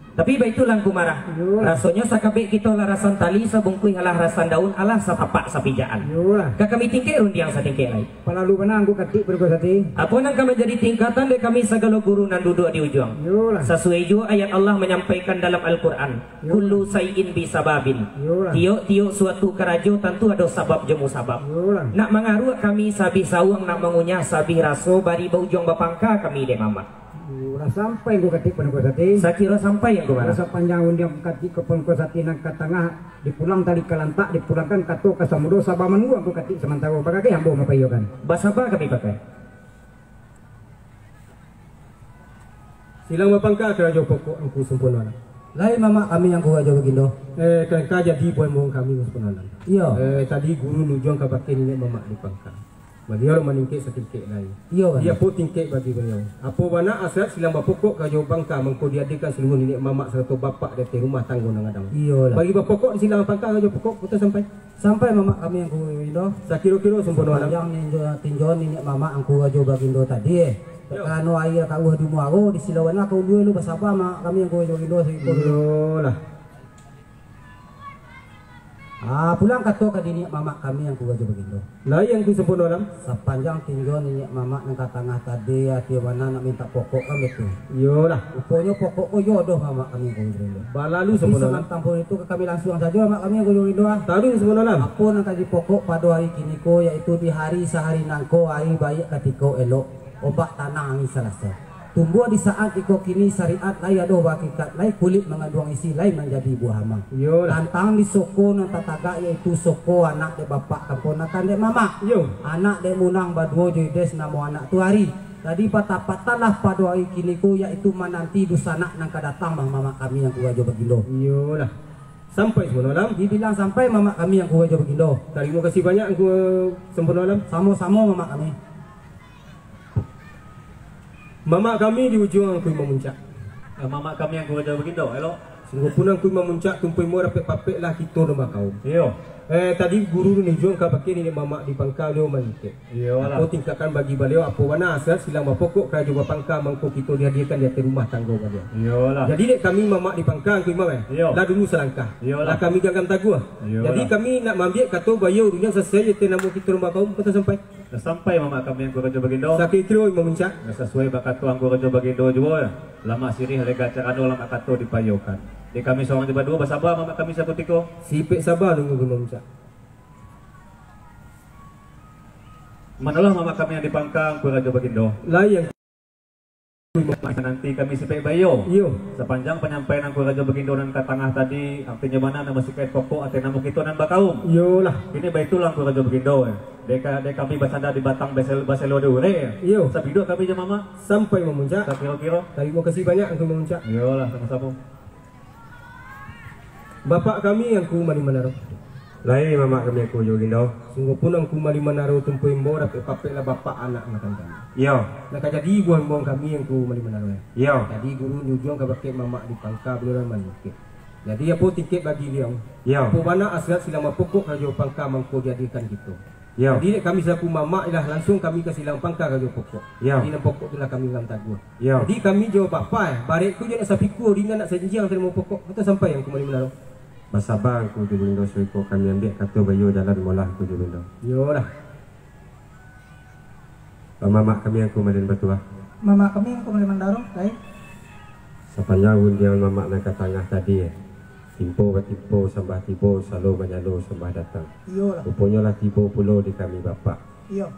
Tapi baitulah Angku Marah. Iyolah. Rasonyo sakabek kito lah rasan tali, sabungkuih alah rasan daun, alah satapak sapijaan. Iyolah. Ka kami tingkek rundiang satingkek lai. Palalu bana Angku Katik Pangkuasati. Apo nan ka manjadi tingkatan dek kami sagalo guru nan duduak di ujuang? Iyolah. Sasuai juo ayat Allah manyampaikan dalam Al-Quran, iyolah, "Kullu syai'in bisababin." Iyolah. Tiok-tiok suatu karajo tantu ado sabab jo musabab. Iyolah. Nak mangaruak kami sabih sauang, nak mangunyah sabih raso, bari baujuang bapangka kami dek mamak. Iyolah, sampai Angku Katik Pangkuasati. Sakiro sampai Angku Marah. Sapanjang rundiang Katik Pangkuasati nan ka tangah, dipulang tali ka lantak, dipulangkan kato ka samudo, saba manunggu Angku Katik samantaro, bakageh ambo mapaiyokan. Basaba kami pakai. Silang bapangka karajo pokok Angku Sampono Alam. Lai mamak kami Angku Rajo Bagindo. Eh, ka, ka jadi buah muang kami Angku Sampono Alam. Iyo. Eh, tadi guru nujuang kabakeh niniak mamak di pangka. Baliau lah maningkek satingkek lai. Iyo, bana. Di apo tingkek bagi baliau? Apo bana asarat silang bapokok karajo pangka, mangko diadiakan saluruah niniak mamak sarato bapak di ateh rumah tanggo nan gadang. Iyolah. Bagi bapokok di silang pangka karajo pokok, kito sampai. Sampai mamak kami Angku Bagindo. Sakiro-kiro Sampono Alam. Sapanjang ninjo-, tinjauan niniak mamak Angku Rajo Bagindo tadi, eh. Yo. Karano aia ka uwah di muaro, di silau bana ka ulu, lu basaba mamak kami Angku Rajo Bagindo, sakiro. Iyolah. Ah, pulang kato ka niniak mamak kami Angku Rajo Bagindo. Lai Angku Sampono Alam. Sapanjang tinjauan niniak mamak nan ka tangah tadi, ati bana nak mintak pokok kan baitu. Iyolah. Ruponyo pokok ko iyo doh mamak kami Angku Rajo Bagindo. Balalu Sampono Alam. Tapi samantang pun itu ka kami lansuang sajo mamak kami Angku Rajo Bagindo, ah. Taruih Sampono Alam. Apo nan ka dipokok pado hari kini ko, yaitu di hari sahari nangko, hari baiak katiko elok, ombak tanang angin salasa. Tumbuah di saat iko kini, syariat lai ado bahakikat, lai kulik manganduang isi, lai manjadi buah hama. Iyolah. Tantang di soko nan tatagak, yaitu soko anak dek bapak, kamponakan dek mamak. Iyo. Anak dek munang baduo jo ides, namo anak tu Ari. Jadi, patapatanlah pado ari kini ko, yaitu mananti dusanak nan ka datang, bang mamak kami Angku Rajo Bagindo. Iyolah. Sampai Sampono Alam. Dibilang sampai mamak kami Angku Rajo Bagindo. Tarimo kasih banyak Angku Sampono Alam. Samo-samo mamak kami. Mamak kami di ujuang Angku Imam Muncak. Eh, mamak kami Angku Rajo Bagindo, elok. Sungguahpun Angku Imam Muncak, tumpu imbo dapek papek lah kito nan bakaum. Iyo. Eh, tadi guru di ujuang ka bakeh niniak mamak di pangka baliau mangikek. Iyolah. Apo tingkatkan bagi baliau, apo bana asa silang bapokok karajo bapangka mangko kito dihadiakan di ateh rumah tanggo baliau. Iyolah. Jadi dek kami mamak di pangka Angku Imam, eh, iyo, lah dulu salangkah. Iyolah. Lah kami ganggam taguah. Iyolah. Jadi kami nak maambiak kato baiyo urang sasuai jo ateh namo kito nan bakaum, kato sampai. Lah sampai mamak kami Angku Rajo Bagindo. Sakiro-kiro Imam Muncak. Lah sasuai bak kato Angku Rajo Bagindo juo, lamak siriah lega carano, lamak kato dipaiyokan. Dek kami surang jo baduo, basaba mamak kami sakutiko. Sipek saba nunggu Imam Muncak. Manolah mamak kami nan di pangka Angku Rajo Bagindo. Lai Angku Imam Muncak. Nanti kami sipek baiyo. Iyo. Sapanjang panyampaian Angku Rajo Bagindo nan ka tangah tadi, artinyo bana nan masih kain pokok ateh namo kito nan bakaum. Iyolah. Kini baitulah Angku Rajo Bagindo, eh. Dek ka-, dek kami basanda di batang basel-, baselo di urek, eh. Iyo. Sabiduak kami jo mamak. Sampai Imam Muncak. Sakiro-kiro. Tarimo kasih banyak Angku Imam Muncak. Iyolah, samo-samo. Bapak kami Angku Malin Mandaro. Lai mamak kami Angku Rajo Bagindo. Sungguahpun Angku Malin Mandaro tumpu imbo dapek papek lah bapak anak makan kami. Iyo. Nan ka jadi buah imbo kami Angku Malin Mandaro. Iyo. Jadi guru di ujuang ka bakeh mamak di pangka baliau nan mangikek. Jadi apo tingkek bagi baliau? Iyo. Apo bana asa silang bapokok karajo pangka mangko diadiakan kito. Iyo. Jadi, dek kami salaku mamak lah, langsuang kami ka silang pangka karajo pokok. Iyo. Jadi, nan pokok tu lah kami ganggam taguah. Iyo. Jadi, kami jo bapak, eh, barek tu jo nak sapikua, ringan nak sanjiang, tarimo pokok. Kato sampai Angku Malin Mandaro. Basaba Angku Rajo Bagindo, sasuai iko kami ambiak kato baiyo jalan molah Angku Rajo Bagindo. Iyolah. Mamak kami Angku Malin Batuah. Mamak kami Angku Malin Mandaro, lai. Sapanjang rundiang mamak nan ka tangah tadi, eh, timpo batimpo sambah tibo, salo manyalo sambah datang. Iyolah. Ruponyo lah tibo pulo di kami bapak. Iyo.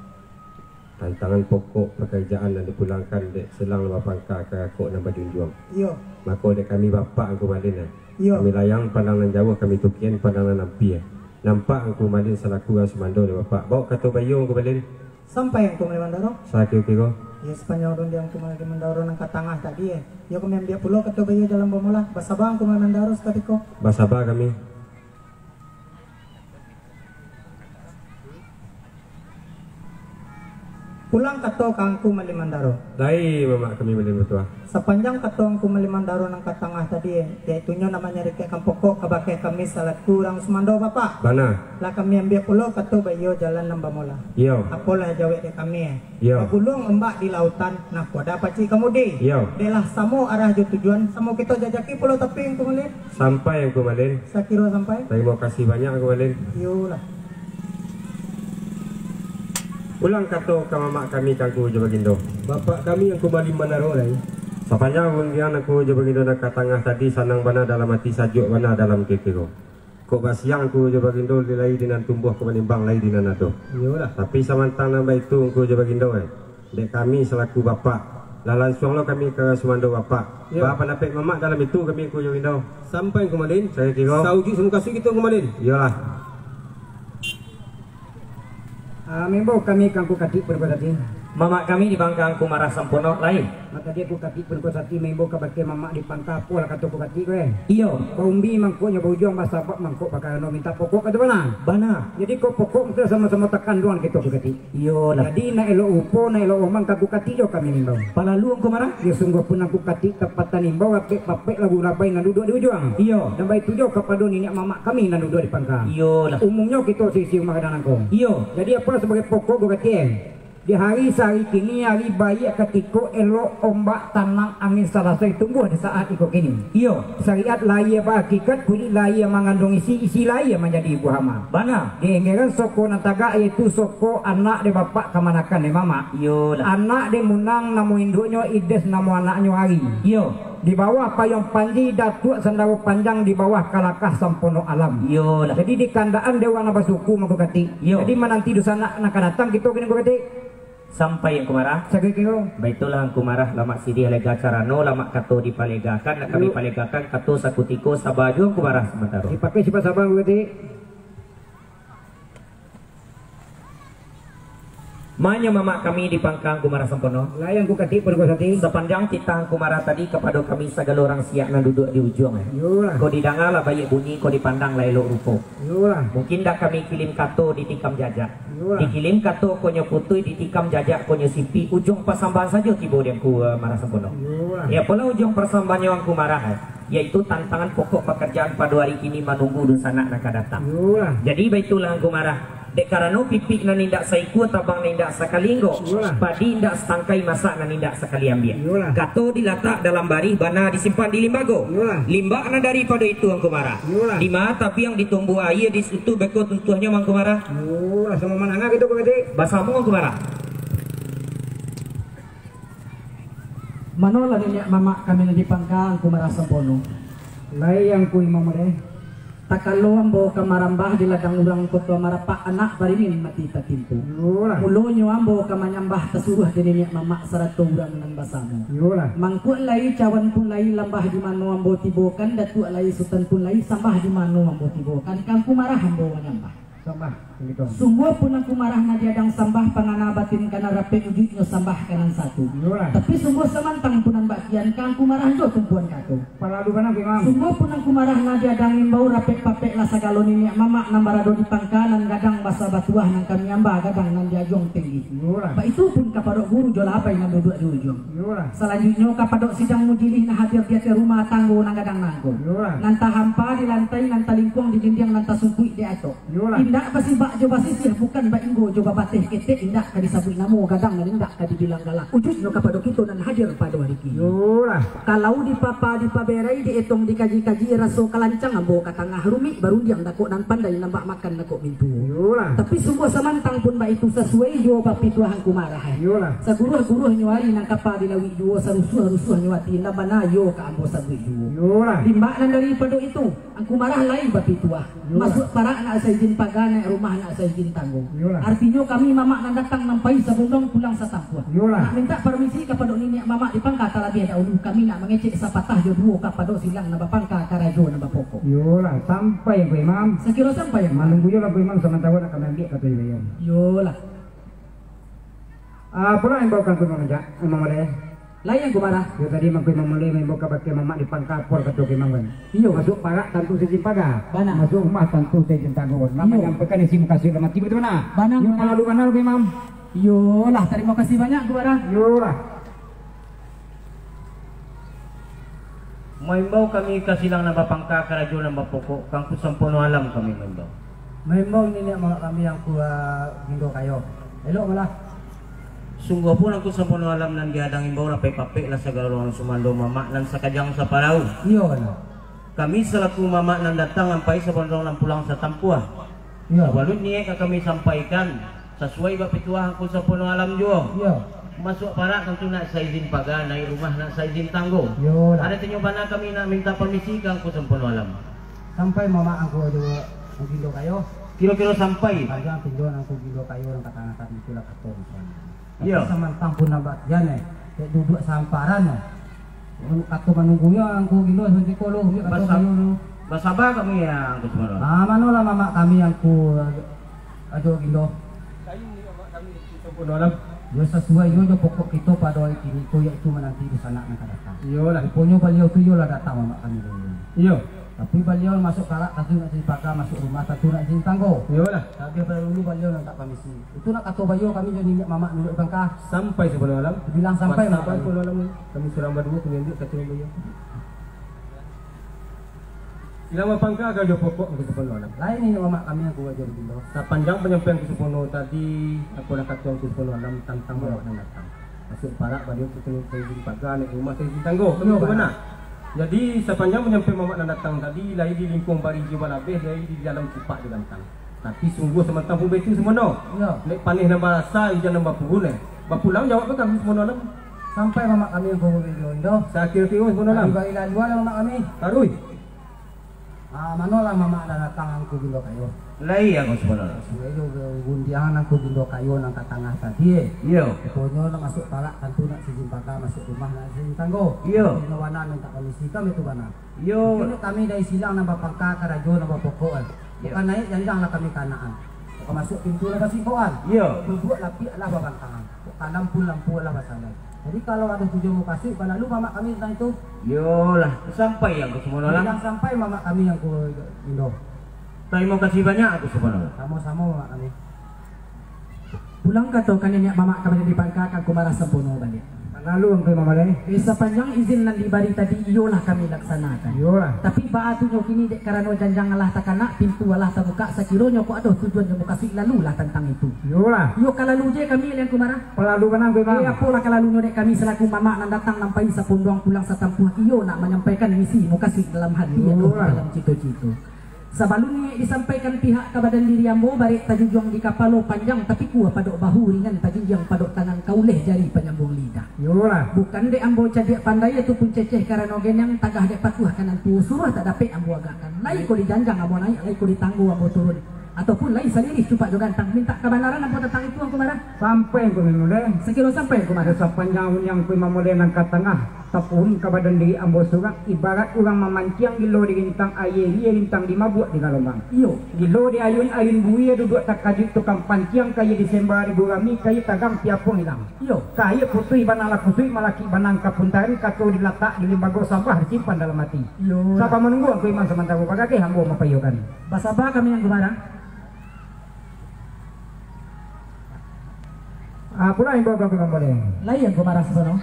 Tantangan pokok pakaijaan nan dipulangkan dek silang nan bapangka ka rakok nan bajunjuang. Iyo. Mako dek kami bapak Angku Malin, eh. Iyo. Kami layang pandang nan jauah, kami tukian pandang nan ampia. Nampak Angku Malin salaku urang sumando dek bapak. Bao kato baiyo Angku Malin. Sampai Angku Malin Mandaro. Sakiro-kiro. Iyo, sapanjang rundiang Angku Malin Mandaro nan ka tangah tadi, eh. Iyo, kami ambiak pulo kato baiyo jalan bamolah. Basaba Angku Malin Mandaro sakutiko. Basaba kami. Pulang kato ka Angku Malin Mandaro. Lai mamak kami Malin Batuah. Sapanjang kato Angku Malin Mandaro nan ka tangah tadi, yaitunyo nak manyarikekkan pokok ka bakeh kami salaku urang sumando, bapak. Bana. Lah kami ambiak pulo kato baiyo jalan nan bamolah. Iyo. Apolah jawek dek kami, eh. Iyo. Bagulung ombak di lautan, nakoda pacik kamudi. Iyo. Dek lah samo arah jo tujuan, samo kito jajaki pulo tapi Angku Malin. Sampai Angku Malin. Sakiro sampai. Tarimo kasih banyak Angku Malin. Iyolah. Pulang kato ka mamak kami Angku Rajo Bagindo. Bapak kami Angku Malin Mandaro, lai. Sapanjang rundiang Angku Rajo Bagindo nan ka tangah tadi, sanang bana dalam ati, sajuak bana dalam kikiro. Kok basiang Angku Rajo Bagindo, lai di nan tumbuah, kok banimbang lai di nan ado. Iyolah. Tapi samantang nan baitu Angku Rajo Bagindo, eh, dek kami salaku bapak, lah lansuang lo kami ka sumando bapak. Iyo. Ba pandapek mamak dalam itu kami Angku Rajo Bagindo. Sampai Angku Malin. Sakiro-kiro. Saujuik samukasuik kito Angku Malin. Iyolah. Ah, maimbau kami ka Angku Katik Pun Tadi. Mamak kami di pangka Angku Marah Sampono, lai. Mako tadi Angku Katik Pun Tadi maimbau ka bakeh mamak di pangka, apolah kato Angku Katik ko, eh. Iyo. Baumbi mangkoknyo baujuang, basabab mangkok bakarano mintak pokok, kato bana. Bana. Jadi kok pokok tu samo-samo takanduang kito Angku Katik. Iyolah. Jadi, nak elok rupo, nak elok omang, ka Angku Katik jo kami maimbau. Palalu Angku Marah? Yo, sungguahpun Angku Katik tapatan imbau, apek-papek lagu rabai nan duduak di ujuang. Iyo. Nan baitu jo kapado niniak mamak kami nan duduak di pangka. Iyolah. Umumnyo kito seisi rumah kadang nangko. Iyo. Jadi, apolah sabagai pokok Angku Katik, eh? Di hari sahari kini, hari baiak katiko elok, ombak tanang, angin salasai, tumbuah di saat iko kini. Iyo. Syariat lahia bahakikat, kulik lahia manganduang isi, isi lahia manjadi buah hama. Bana. Di enggeran soko nan tagak, yaitu soko anak dek bapak kamanakan dek mamak. Iyolah. Anak dek munang, namo induaknyo Ides, namo anaknyo Ari. Iyo. Di bawah payuang panji, Datuak Sandaro Panjang, di bawah kalakah Sampono Alam. Iyolah. Jadi, di kandaan dek urang nan basuku, Angku Katik. Iyo. Jadi, mananti dusanak nan ka datang, kito kini, Angku Katik. Sampai Angku Marah. Sakutiko. Baitulah Angku Marah, lamak siriah lega carano, lamak kato dipalegakan, nak kami Yo. palegakan kato sakutiko, saba juo Angku Marah samantaro. Dipakai sifat saba, Angku Katik. Manyo mamak kami di pangka Angku Marah Sampono. Lai Angku Katik pun Angku Sati. Sapanjang titah Angku Marah tadi kapado kami sagalo urang siak nan duduak di ujuang, eh. Iyolah. Ko didanga lah baiak bunyi, ko dipandang lah elok rupo. Iyolah. Mungkin dak kami kilim kato ditikam jajak. Iyolah. Dikilim kato ko nyo putuih, ditikam jajak ko nyo sipik, ujuang pasambahan sajo tibo di Angku, eh, Marah Sampono. Iyolah. Ya, polah ujuang pasambahan nyo Angku Marah, eh, yaitu tantangan pokok pakarajaan pado ari kini manunggu dunsanak nan ka datang. Iyolah. Jadi, baitulah Angku Marah. Dek karano pipik nan indak saikua, tabang nan indak sakali inggok, Iyolah. padi indak satangkai, masak nan indak sakali ambiak. Iyolah. Kato dilatak dalam barih, bana disimpan di limbago. Iyolah. Limbak nan daripado itu Angku Marah. Iyolah. Di ma tabiang ditumbuah aia, di situ beko tuntuahnyo Angku Marah. Iyolah, samo manangah kito, Angku Katik. Basamo Angku Marah. Manolah niniak mamak kami nan di pangka Angku Marah Sampono. Lai Angku Imam Madeh. Takalo ambo ka marambah di ladang urang koto marapak, anak barimin mati tatimpo. Iyolah. Mulonyo ambo ka manyambah tasuruah di niniak mamak sarato urang nan basamo. Iyolah. Mangkuak lai, cawan pun lai, lambah di mano ambo tibokan, datuak lai, sutan pun lai, sambah di mano ambo tibokan, ka Angku Marah ambo manyambah. Sambah, Angku. Sungguah pun Angku Marah nan diadang sambah, pangana batin ka nan rapek, ujuiknyo sambah ka nan satu. Iyolah. Tapi sungguah samantang pun nan bakian, ka Angku Marah jo tumpuan kato. Palalu bana, Angku Imam. Sungguah pun Angku Marah nan diadang imbau, rapek papek lah sagalo niniak mamak nan barado di pangka, nan gadang basa batuah, nan kami amba gadang nan di ajuang tinggi. Iyolah. Baitu pun kapado guru jo labai nan duduak di ujuang. Iyolah. Salanjuiknyo kapado sidang mujilih nan hadir di ateh rumah tanggo nan gadang nangko. Iyolah. Nan tahampa di lantai, nan talingkuang di dindiang, nan tasungkuik di atok. Iyolah. Indak basibak jo basisiah, bukan bainggo jo babateh, ketek indak ka disabuik namo, gadang nan indak ka dibilang galak. Ujuiknyo kapado kito nan hadir pado ari kini. Iyolah. Kalau dipapa, dipaberai, dietong, dikaji-kaji, raso ka lancang ambo ka tangah, rumik barundiang dakok nan pandai, nan bak makan dakok mintuo. Iyolah. Tapi sungguah samantang pun baitu, sasuai jo bapituah Angku Marah, eh. Iyolah. Saguruah-guruahnyo ari nan kapa di lauik juo, sarusuah-rusuahnyo ati, nan bana iyo ka ambo sabuik juo. Iyolah. Limbak nan daripado itu, Angku Marah lai bapituah. Iyolah. Masuak parak nak saizin paga, naiak rumah nak saizin tanggo. Iyolah. Artinyo kami mamak nan datang, nan pai sabunduang pulang satampuah. Iyolah. Nak mintak parmisi kapado niniak mamak di pangka talabiah dahulu, kami nak mangecek sapatah jo duo kapado silang nan bapangka karajo nan bapokok. Iyolah, sampai Angku Imam. Sakiro sampai, Angku Marah. Manunggu juolah Angku Imam, samantaro nak kami ambiak kato baliau. Iyolah. Ah, pulang imbau ka Angku Imam Raja, Imam Maleh. Lai Angku Marah. Yo, tadi Angku Imam Maleh maimbau kabake mamak di pangka, apo kato Angku Imam kan? Iyo. Masuak parak tantu saizin paga. Bana. Masuak rumah tantu saizin tanggo. Nak Iyo. manyampaikan isi mukasuik dalam ati, batua bana? Bana, Yo, bana. palalu bana, Angku Imam. Iyolah, tarimo kasih banyak, Angku Marah. Iyolah. Maimbau kami ka silang nan bapangka, karajo nan bapokok, ka Angku Sampono Alam kami maimbau. Maimbau niniak mamak kami Angku, ah, Gindo Kayo. Elok malah. Sungguah pun Angku Sampono Alam nan diadang imbau, rapek papek lah sagalo urang sumando, mamak nan sakajang saparau. Iyo, bana. Kami salaku mamak nan datang, ampai sabonong nan pulang satampuah. Iyo. Sabalun niaik ka kami sampaikan, sasuai bak pituah Angku Sampono Alam juo. Iyo. Masuak parak tantu nak saizin paga, naiak rumah nak saizin tanggo. Iyolah. Ado tanyo bana kami nak mintak parmisi ka Angku Sampono Alam. Sampai mamak Angku jo Angku Gindo Kayo. Kiro-kiro sampai. Panjang tinjauan Angku Gindo Kayo nan katangakan itulah kato. Iyo. Tapi samantang pun nan bakian, eh, dek duduak samparan, eh. Kato manunggunyo Angku Gindo, santiko lo, kato Basa-, Gindo lo. Basaba kami, ya, Angku Sampono. Ah, manolah mamak kami Angku, eh, Ajo Gindo. Kayu ni mamak kami Angku Sampono Alam. Yo, sasuai yo jo pokok kito pado ari kini ko, yaitu mananti dunsanak nan ka datang. Iyolah. Ruponyo baliau tu iyolah datang mamak kami dulu. Iyo. Tapi baliau masuak parak tantu nak saizin paga, masuak rumah tantu nak saizin tanggo. Iyolah. Tapi pado dulu baliau nan tak pamisi. Itu nak kato baiyo kami jo niniak mamak duduak di pangka. Sampai Sampono Alam. Bilang sampai, Mak. Sampai Sampono Alam. Kami surang baduo, kami ambiak kato baiyo. Silang bapangka karajo pokok Angku Sampono Alam. Lain niniak mamak kami Angku Ajo Bagindo. Sapanjang panyampaian Angku Sampono tadi, apolah kato Angku Sampono Alam tantang Iyo. mamak nan datang. Masuak parak baliau tu saizin paga, naiak rumah saizin tanggo. Iyo, Kan itu bana. bana. Jadi, sapanjang panyampaian mamak nan datang tadi, lai di lingkuang barih jo balabeh, lai di dalam cupak jo gantang. Tapi sungguah samantang pun baitu Sampono. Iyo. Naiak paneh nan barasa, ujan nan bapurun, eh. Bapulang jawab ka kami Sampono Alam. Sampai mamak kami Angku Bagindo. Sakiro-kiro Sampono Alam. Bari lalu lah mamak kami. Taruih. Ah, manolah mamak nan datang Angku Gindo Kayo? Lai, Angku Supono. Suai jo gundiang Angku Gindo Kayo nan ka tangah tadi, eh. Iyo. Ruponyo nak masuak parak, tantu nak si Jimpaga masuak rumah, nak si Tanggo. Iyo. Inyo bana mintak pamisi, kan baitu bana. Iyo. Mungkin kami dari silang nan bapangka, karajo nan bapokok, eh. Iyo. Bukan naiak janjang lah kami ka anak-an. Bukan masuak pintu lah basingkokan. Iyo. Bubuak lapiak lah babantangan. Bukan lampu-lampu lah basalai. Jadi, kalau ado tujuan mukasuik, balalu mamak kami tantang itu. Iyolah, sampai Angku Supono lah. Bilang sampai mamak kami Angku Gindo. Tarimo kasih banyak, Angku Supono. Samo-samo, mamak kami. Pulang kato ka niniak mamak kami di pangka, Angku Marah sampono baliak. Lalu, Angku Imam Balai. Eh, sapanjang izin nan dibari tadi, iyolah kami laksanakan. Iyolah. Tapi, baa tu nyo kini, dek karano janjang alah takanak, pintu alah tabukak, sakironyo kok ado tujuan nyo mukasuik, lalulah tantang itu. Iyolah. Iyo ka lalu je kami, Angku Marah. Palalu bana, Angku Imam. Eh, apolah ka lalunyo dek kami salaku mamak nan datang nan pai sapondoang pulang satampuah, iyo nak manyampaikan misi mukasuik dalam hati atau dalam cito-cito. Sabalun niniak disampaikan pihak ka badan diri ambo, barek tajujuang di kapalo, panjang tapikua padok bahu, ringan tajinjiang padok tangan, ka uleh jari panyambuang lidah. Iyolah. Bukan dek ambo cadiak pandai ataupun ceceh karano geniang, tagah dek pakuah ka nan tuo, suruah tak dapek ambo agakkan. Lai ko dijanjang ambo naiak, lai ko ditanggo ambo turun. Ataupun lai salirih cupak jo gantang, mintak kabanaran ambo tantang itu, Angku Marah. Sampai Angku Imam Balai. Sakiro sampai, Angku Marah. Sapanjang rundiang Angku Imam Balai nan ka tangah, tapuhun ka badan diri ambo surang, ibarat urang mamanciang, gilo di rintang aia, ria rintang di mabuak di galombang. Iyo. Gilo di ayun, ayun buia duduak takajuik, tukang panciang, kaia disemba di gurami, kaia tagang piapuang ilang. Iyo. Kaia putuih bana lah kusuik, malakik banang ka puntaran, kato dilatak di limbago, sambah disimpan dalam ati. Iyo. Saba manunggu Angku Imam samantaro, bagageh ambo mampaiyokan. Basaba kami, Angku Marah. Ah, pulang imbau ka Angku Imam Balai. Lai Angku Marah sapono.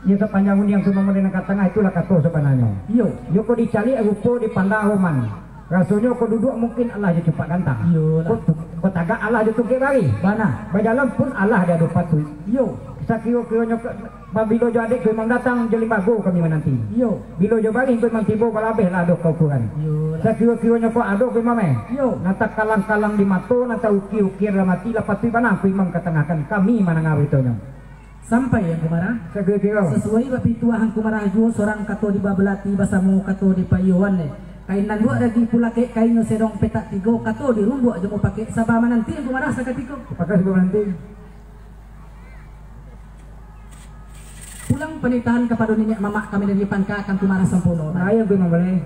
Iyo, sapanjang rundiang Angku Imam Balai nan ka tangah, itulah kato sabananyo. Iyo. Iyo ko dicaliak rupo, dipandang roman. Rasonyo ko duduak mungkin alah jo cupak gantang. Iyolah. Ko tu-, ko tagak alah jo tungkek barih. Bana. Bajalan pun alah di ado patuik. Iyo. Sakiro-kironyo ko Pabilo jo adek Angku Imam datang, jo limbago kami mananti. Iyo. Bilo jo barih Angku Imam tibo, balabeh lah ado ka ukuran. Iyolah. Sakiro-kironyo kok ado Angku Imam, eh. Iyo. Nan takalang-kalang di mato, nan taukia-ukia dalam ati, lah patuik bana Angku Imam ka tangahkan, kami mandanga baritonyo. Sampai Angku Marah. Sakiro-kiro. Sasuai bak pituah Angku Marah juo, sorang kato dibabelati, basamo kato dipaiyoan, eh. Kain nan duo ragi pulakek, kainnyo sedong petak tigo, kato dirumbuak jo mupakek, saba mananti Angku Marah sakatiko. Pakai saba mananti. Pulang panitahan kapado niniak mamak kami nan di pangka, Angku Marah sampono. Nah, iyo, Angku Imam Balai.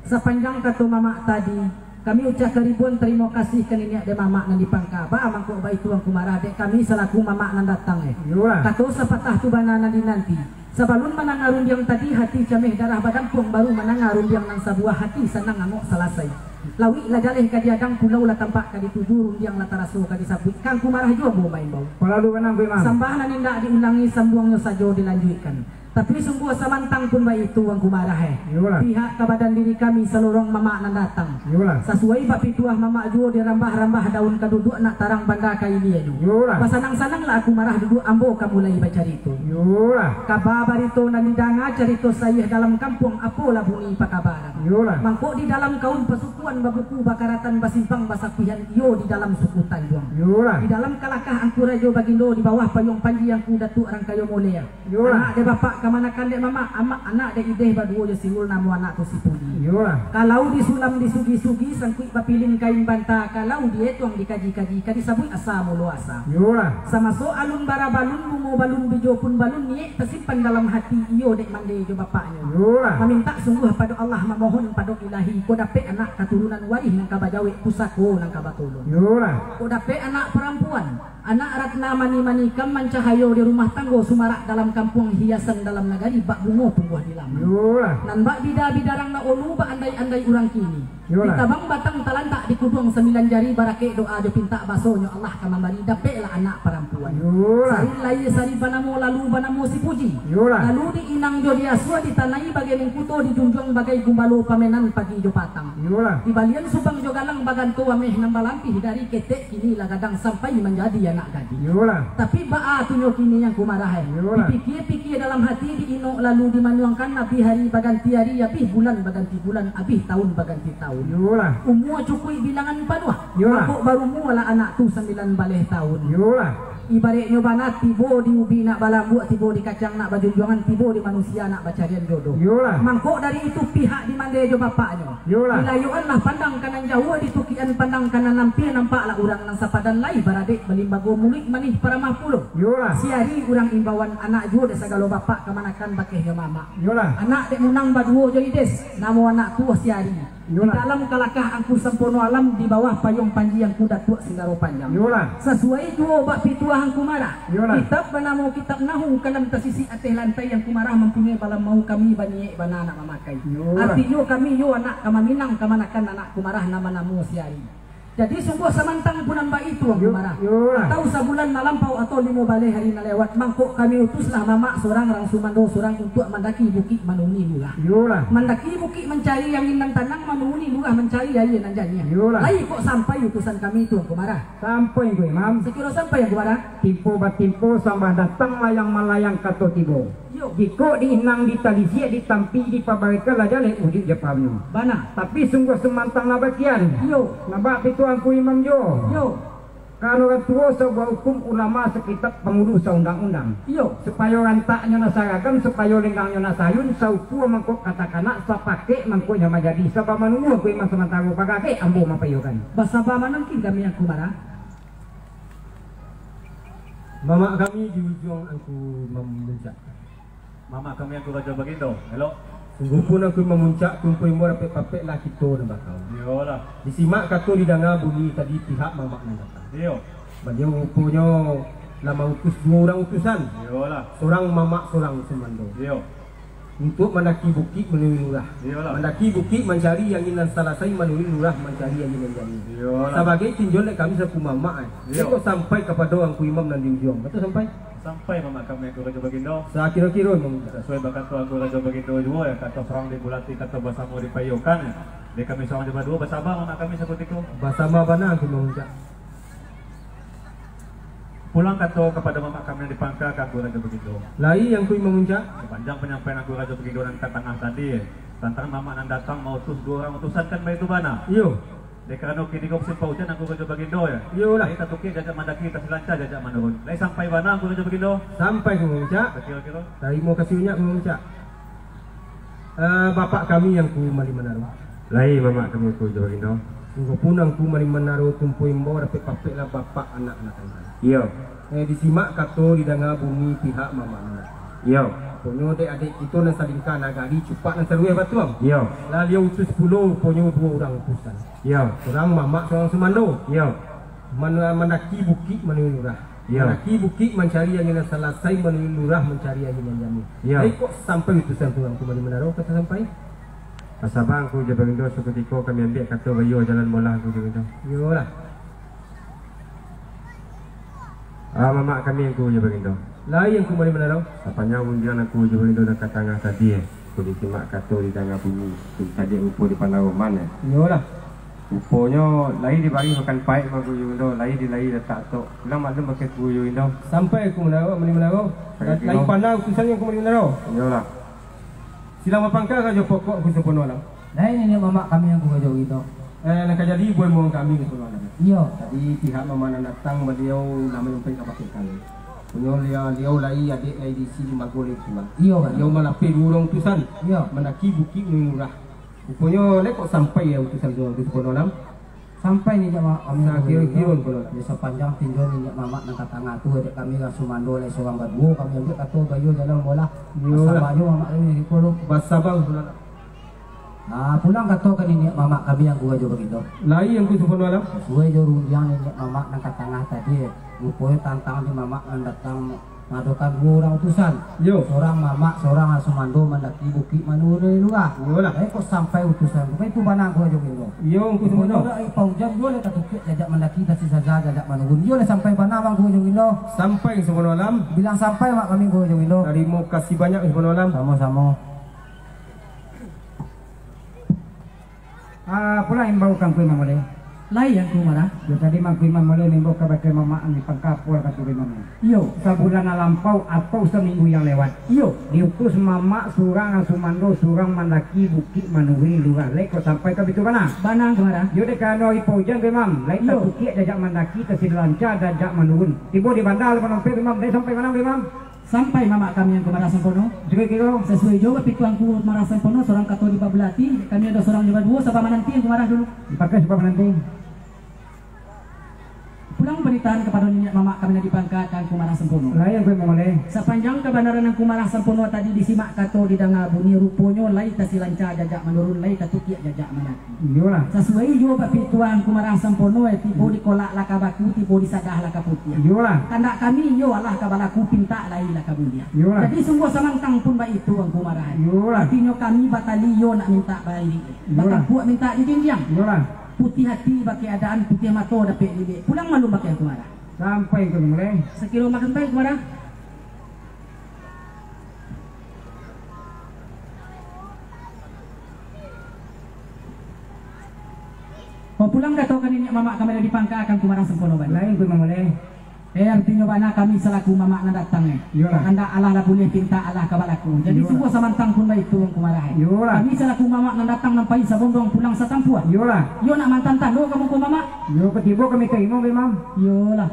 Sapanjang kato mamak tadi, kami ucapkan ribuan tarimo kasih ka niniak dek mamak nan di pangka. Baa mangko baitu Angku Marah, dek kami salaku mamak nan datang, eh. Iyolah. Kato sapatah tu bana nan dinanti. Sabalun mandanga rundiang tadi, hati cameh darah badampuang, baru mandanga rundiang nan sabuah, hati sanang angok salasai. Lauik lah jaleh ka diadang, pulau lah tampak ka dituju, rundiang lah taraso ka disabuik. Ka Angku Marah juo ambo maimbau. Palalu bana Angku Imam. Sambah nan indak diulangi, sambuangnyo sajo dilanjuikkan. Tapi sungguah samantang pun baitu Angku Marah, eh. Iyolah. Pihak ka badan diri kami salorong mamak nan datang. Iyolah. Sasuai bak pituah mamak juo, dirambah-rambah daun ka duduak, nak tarang banda ka ilianyo. Iyolah. Basanang-sanang lah Angku Marah duduak, ambo ka mulai bacarito. Iyolah. Kaba barito nan didanga, carito sayie dalam kampuang, apolah bunyi pakabaran. Iyolah. Mangko di dalam kaum pasukuan, babuku bakaratan, basimpang basapihan, iyo di dalam suku Tanjuang. Iyolah. Di dalam kalakah Angku Rajo Bagindo, di bawah payuang panji Angku Datuak Rangkayo Mulia. Iyolah. Anak dek bapak kamanakan dek mamak, amak anak dek ideh baduo jo Sirul, namo anak tu si Pudi. Iyolah. Kalau disulam disugi-sugi, sangkuik bapilin kain banta, kalau dietong dikaji-kaji, ka disabuik asa mulo asa. Iyolah. Samaso alun bara balun, bungo balun, bijo pun balun, niek tasimpan dalam hati, iyo dek mande jo bapaknyo. Iyolah. Mamintak sungguah pado Allah, mamohon pado Ilahi, ko dapek anak katurunan, warih nan ka bajawek, pusako nan ka batolong. Iyolah. Ko dapek anak parampuan, anak ratna mani-manikam, mancahayo di rumah tanggo, sumarak dalam kampuang, hiasan dalam nagari, bak bungo tumbuah di laman. Iyolah. Nan bak bida-bidarang nan olu, bak andai-andai urang kini. Iyolah. Ditabang batang talantak, dikuduang sambilan jari, barakek doa jo pintak, basonyo Allah ka mambari, dapeklah anak parampuan. Iyolah. Sari lahia sari banamo, lalu banamo si Puji. Iyolah. Lalu diinang jo diasuah, ditanai bagai mungkuto, dijunjuang bagai gumbalo, pamenan pagi jo patang. Iyolah. Dibalian subang jo galang, baganto ameh nan balampih, dari ketek kini lah gadang, sampai manjadi anak gadih. Iyolah. Tapi baa tu nyo kini Angku Marah, eh. Iyolah. Dipikia-pikia dalam hati, diinok lalu dimanuangkan, abih hari baganti hari, abih bulan baganti bulan, abih taun baganti taun. Iyolah. Umua cukuik bilangan panuah. Iyolah. Mangko barumualah anak tu sambilan baleh taun. Iyolah. Ibaratnyo bana tibo di ubi nak balambuak, tibo di kacang nak bajunjuangan, tibo di manusia nak bacarian jodoh. Iyolah. Mangko dari itu pihak di mandeh jo bapaknyo. Iyolah. Dilayuanlah pandang ka nan jauah, ditukian pandang ka nan ampia, nampaklah urang nan sapadan lai baradek balimbago, muluik manih paramah pulo. Iyolah. Siari urang imbauan anak juo dek sagalo bapak kamanakan bakeh jo mamak. Iyolah. Anak dek Munang baduo jo Ides, namo anak tu Siari. Iyolah. Di dalam kalakah Angku Sampono Alam, di bawah payuang panji Angku Datuak Singaro Panjang. Iyolah. Sasuai juo bak pituah Angku Marah. Iyolah. Kitab banamo Kitab Nahu, kalam tasisik ateh lantai Angku Marah mampunyoi balamau kami baniek bana nak mamakai. Iyolah. Artinyo kami yo anak ka maminang kamanakan anak Angku Marah nan banamo Siari. Jadi sungguah samantang pun nan baitu Angku Marah. Iyolah. Atau sabulan nan lampau atau limo baleh hari nan lewat, mangko kami utuslah mamak sorang rang sumando sorang untuak mandaki bukik manuhuni lurah. Iyolah. Mandaki bukik mancari angin nan tanang, manuhuni lurah mancari aia nan janiah. Iyolah. Lai kok sampai utusan kami tu Angku Marah? Sampai Angku Imam. Sakiro sampai Angku Marah? Timpo batimpo sambah datang, layang malayang kato tibo. Iyo. Jikok diinang, ditalisiak, ditampi, dipabarikan, lah jaleh ujuik jo pahamnyo. Bana. Tapi sungguah sumantang nan bakian. Iyo. Nan bak pituah Angku Imam juo. Iyo. Karano urang tuo sabuah hukum, ulama sakitab, pangulu saundang-undang. Iyo. Supayo rantaknyo nan saragam, supayo lenggangnyo nan sayun, saukua mangko katakanak, sapakek mangko nyo manjadi. Saba manunggu Angku Imam samantaro, bagagek ambo mampaiyokan. Basaba mananti kami Angku Marah. Mamak kami di ujuang Angku Mamuncak. Mamak kami Angku Rajo Bagindo, elok. Sungguahpun Angku Mamuncak, kumpul imbo dapek papek lah kito nan bakau. Iyolah. Disimak kato didanga bunyi tadi pihak mamak nan datang. Iyo. Baliau ruponyo lah mautus duo urang utusan. Iyolah. Sorang mamak, sorang sumando. Iyo. Untuak mandaki bukik manuhuni lurah. Iyolah. Mandaki bukik mancari angin nan salasai, manuhuni lurah mancari aia nan janiah. Iyolah. Sabagai tinjauan dek kami salaku mamak, eh. Iyo. Jikok sampai kapado Angku Imam nan di ujuang. Batua sampai? Sampai mamak kami Angku Rajo Bagindo. Sakiro-kiro Imam. Sasuai bakato Angku Rajo Bagindo juo, ya, kato sorang dibulati, kato basamo dipaiyokan, ya. Dek kami sorang jo baduo, basaba mamak kami sakutiko. Basaba bana Angku Mamuncak. Pulang kato kapado mamak kami nan di pangka ka Angku Rajo Bagindo. Lai Angku Imam Muncak. Sapanjang panyampaian Angku Rajo Bagindo nan ka tangah tadi, tantang mamak nan datang mautus duo urang utusan, kan baitu bana? Iyo. Dek karano kini ko musim paujan Angku Rajo Bagindo, ya. Iyolah. Lai tatukia jajak mandaki, tasilanca jajak manurun. Lai sampai bana Angku Rajo Bagindo? Sampai Angku Imam Muncak. Sakiro-kiro. Tarimo kasih banyak Angku Imam Muncak. Eh, bapak kami Angku Mali Manaro. Lai mamak kami Angku Rajo Bagindo. Sungguahpun Angku Mali Manaro tumpu imbau dapek papek lah bapak anak nak tangah. Iyo. Eh, disimak kato didanga bunyi pihak mamak nan datang. Iyo. Ruponyo dek adek kito nan salingka nagari cupak nan salueh batuang. Iyo. Lah liau utus pulo ruponyo duo urang utusan. Iyo. Sorang mamak, sorang sumando. Iyo. Man-, mandaki bukik manuhuni lurah. Iyo. Mandaki bukik mancari angin nan salasai, manuhuni lurah mancari aia nan janiah. Iyo. Ai, kok sampai utusan tu Angku Mali Manaro, kato sampai? Basaba Angku Rajo Bagindo, sakutiko kami ambiak kato baiyo jalan molah Angku Rajo Bagindo. Iyolah. Ah, mamak kami Angku Rajo Bagindo. Lai Angku Mali Manaro. Sapanjang rundiang Angku Rajo Bagindo nan ka tangah tadi, eh. Kok disimak kato didanga bunyi, tu cadiak rupo dipandang roman, eh. Iyolah. Ruponyo lai dibari makan paik mah Angku Rajo Bagindo, lai dilai latak tok. Pulang maklum bakeh Angku Rajo Bagindo. Sampai Angku Manaro, Mali Manaro. Lai pandang utusan Angku Mali Manaro. Iyolah. Silang bapangka Rajo Pokok Angku Sampono Alam. Lai niniak mamak kami Angku Rajo Bagindo. Eh, nan ka jadi buah muang kami Angku Sampono Alam. Iyo. Tadi pihak mamak nan datang, baliau lah manyampaikan kabake kami. Punyo liau, liau lai adek lai diisi, limbago lai tulang. Iyo, kan? Liau malapeh duo urang utusan. Iyo. Mandaki bukik manuhuni lurah. Ruponyo lai kok sampai ya utusan tu, Angku Sampono Alam? Sampai niniak mamak kami. Sakiro-kiro, Angku Lala. Di sapanjang tinjauan niniak mamak nan ka tangah tu, dek kami lah sumando lai sorang baduo, kami ambiak kato baiyo jalan molah. Iyolah. Basaba jo mamak kami, Angku Lala. Basaba, Angku Lala. Ah, pulang kato ka niniak mamak kami Angku Rajo Bagindo. Lai Angku Sampono Alam. Sasuai jo rundiang niniak mamak nan ka tangah tadi, ruponyo tantang di mamak nan datang Mangadokan duo urang utusan. Yo. Sorang mamak, sorang sumando mandaki bukik manurun lurah. Iyolah. Tapi kok sampai utusan tu, itu bana Angku Rajo Bagindo. Iyo, Angku Sampono. Dak, eh, paujan juo lah tatukiak, jajak mandaki, tasilanca jajak manurun. Iyo lah sampai bana Angku Rajo Bagindo. Sampai Sampono Alam. Bilang sampai mak kami Angku Rajo Bagindo. Tarimo kasih banyak Sampono Alam. Samo-samo. Ah, pulang imbau ka Angku Imam Baleh. Lai Angku Marah. Yo, tadi Angku Imam mulai maimbau kabake mamak di pangka, apo lah kato Imam. Iyo. Sabulan nan lampau atau saminggu yang lewat. Iyo. Diutus mamak surang sumando, surang mandaki Bukik Manurun, Lurah Lek, kok sampai ka bitu bana. Bana Angku Marah. Yo, dek karano hari paujan Angku Imam, lai Iyo. tatukiak jajak mandaki, tasilanca jajak manurun. Tibo di banda lah manompeh Angku Imam, lai sampai bana Angku Imam. Sampai mamak kami Angku Marah Sampono. Kiro-kiro. Sasuai jo bapituah Angku Marah Sampono, surang kato di babulah ati, kami ado surang di baduo, saba mananti Angku Marah dulu. Dipakai saba mananti. Pulang panitahan kapado niniak mamak kami nan di pangka ka Angku Marah Sampono. Lai Angku Imam mulai. Sapanjang kabanaran Angku Marah Sampono tadi disimak kato didanga bunyi, ruponyo lai tasilanca jajak manurun, lai tatukiak jajak mandaki. Iyolah. Sasuai jo bapituah Angku Marah Sampono, eh, tibo di kolak lah ka baku, tibo di sadah lah ka putiah. Iyolah. Kandak kami iyo alah ka balaku, pintak lai lah ka buliah. Iyolah. Jadi sungguah samantang pun baitu Angku Marah. Iyolah. Artinyo kami batali iyo nak mintak bairik. Iyolah. Batampuak mintak dijinjiang. Iyolah. Putiah ati bakeh adaan, putiah mato dapek lilek. Pulang maklum bakeh Angku Marah. Sampai Angku Imam mulai. Sakiro makan sampai Angku Marah. Bapulang kato ka niniak mamak kami di pangka ka Angku Marah Sampono bana. Lai Angku Imam mulai. Eh, artinyo bana kami salaku mamak nan datang, eh. Iyolah. Kandak alah lah buliah, pintak alah ka balaku. Jadi Iyolah. sungguah samantang pun baitu Angku Marah, eh. Iyolah. Kami salaku mamak nan datang nan pai sabondong pulang satampuah. Iyolah. Iyo nak mantantang do ka muko mamak. Iyo, katibo kami tarimo Angku Imam. Iyolah.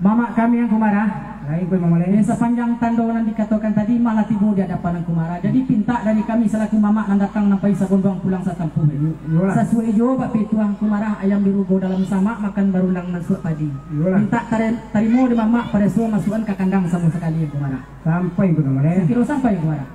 Mamak kami Angku Marah. Lai Angku Imam mulai. Eh, sapanjang tando nan dikatokan tadi, malah tibo di adapan Angku Marah. Jadi, pintak dari kami salaku mamak nan datang nan pai sabondong pulang satampuah. Iyolah. Sasuai jo bapituah Angku Marah, ayam dirugo dalam samak, makan barulang nan suok padi. Iyolah. Mintak tare-, tarimo di mamak, pareso masuakan ka kandang samo sakali Angku Marah. Sampai Angku Imam mulai. Sakiro sampai Angku Marah.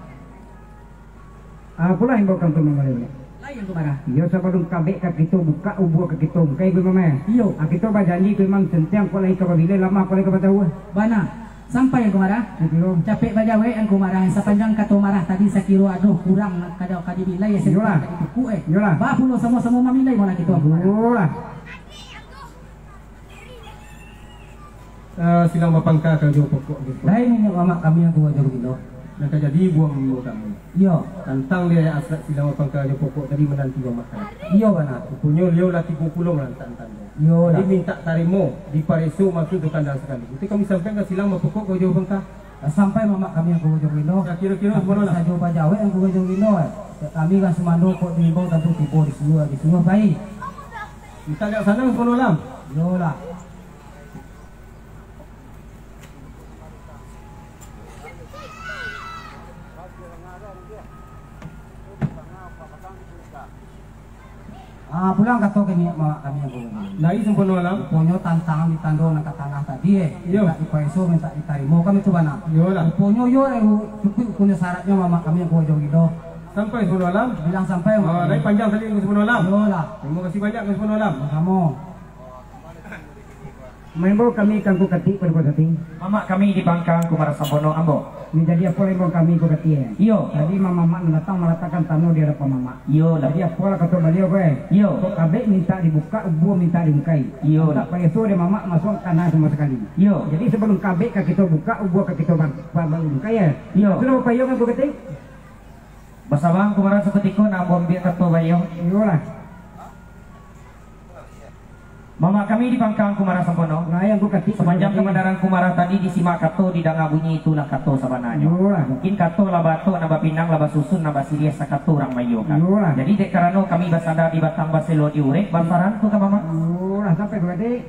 Ah, pulang imbau ka Angku Imam mulai. Lai Angku Marah. Iyo, sabalun kabek ka kito bukak, ubua ka kito ungkai Angku Imam, eh. Iyo. Ah, kito bajanji Angku Imam, santiang kok lai ka babilai, lamah kok lai ka batau. Bana. Sampai Angku Marah. Iyo. Capek bajawek Angku Marah. Sapanjang kato Marah tadi sakiro ado kurang ka dibilai, Iyolah. santiang ka dipukuk, eh. Iyolah. Ba pulo samo-samo mamilai malah kito Angku Marah. Iyolah. Ah, silang bapangka karajo pokok tu. Lai niniak mamak kami Angku Rajo Gilo. Nan ka jadi buang minggu kami. Iyo. Tantang di ayat asrak silang bapangka karajo pokok tadi mananti mamak kami. Iyo, bana. Ruponyo liau lah tibo pulo malantak tando. Iyolah. Jadi mintak tarimo, dipareso masuak tu kandang sakali. Itu kami sampaikan silang bapokok karajo bapangka. Lah sampai mamak kami Angku Rajo Gilo. Ya, kiro-kiro Tapi sajo bajawek Angku Rajo Gilo, eh. Kami kan sumando kok diimbau tantu tibo disuruah, disuruah pai. Mintak liak sanang Sampono Alam. Iyolah. Ah, pulang kato kami, ma-, kami Angku Rajo Gilo. Lai Sampono Alam. Ruponyo tantang di tando nan ka tangah tadi, eh. Iyo. Mintak dipareso, mintak ditarimo, kan itu bana. Iyolah. Ruponyo iyo, eh, cukuik ruponyo syaratnyo mamak kami Angku Rajo Gilo. Sampai Sampono Alam. Bilang sampai, Ah, mamak. Lai panjang tadi Sampono Alam. Iyolah. Tarimo kasih banyak Sampono Alam. Samo-samo. Maimbau kami ka Angku Katik pado Angku Sati. Mamak kami di pangka Angku Marah Sampono ambo. Ni jadi apo lah imbau kami Angku Katik, eh? Iyo. Tadi mamak nan datang malatakkan tando di adapan mamak. Iyo lah. Jadi apo lah kato baliau ko, eh? Iyo. Kok kabek mintak dibukak, ubua mintak diungkai. Iyo lah. Mintak pareso dek mamak masuak ka kandang samo sakali. Iyo. Jadi sabalun kabek ka kito bukak, ubua ka kito ba-, ba-, ba-, ungkai, eh? Iyo. Sudah bapayuang Angku Katik? Basaba Angku Marah sakutiko, nak ambo ambiak kato baiyo. Iyolah. Mamak kami di pangka Angku Marah Sampono. Nah, Angku Katik, Sapanjang Angku Katik. kabanaran Angku Marah tadi disimak kato, didanga bunyi, itulah kato sabananyo. Iyolah. Mungkin kato lah batok, nan bapinang, lah basusun, nan basiriah, sakato urang baiyokan. Iyolah. Jadi, dek karano kami basanda di batang, baselo di urek, basaran tu ka mamak. Iyolah, sampai Angku Katik.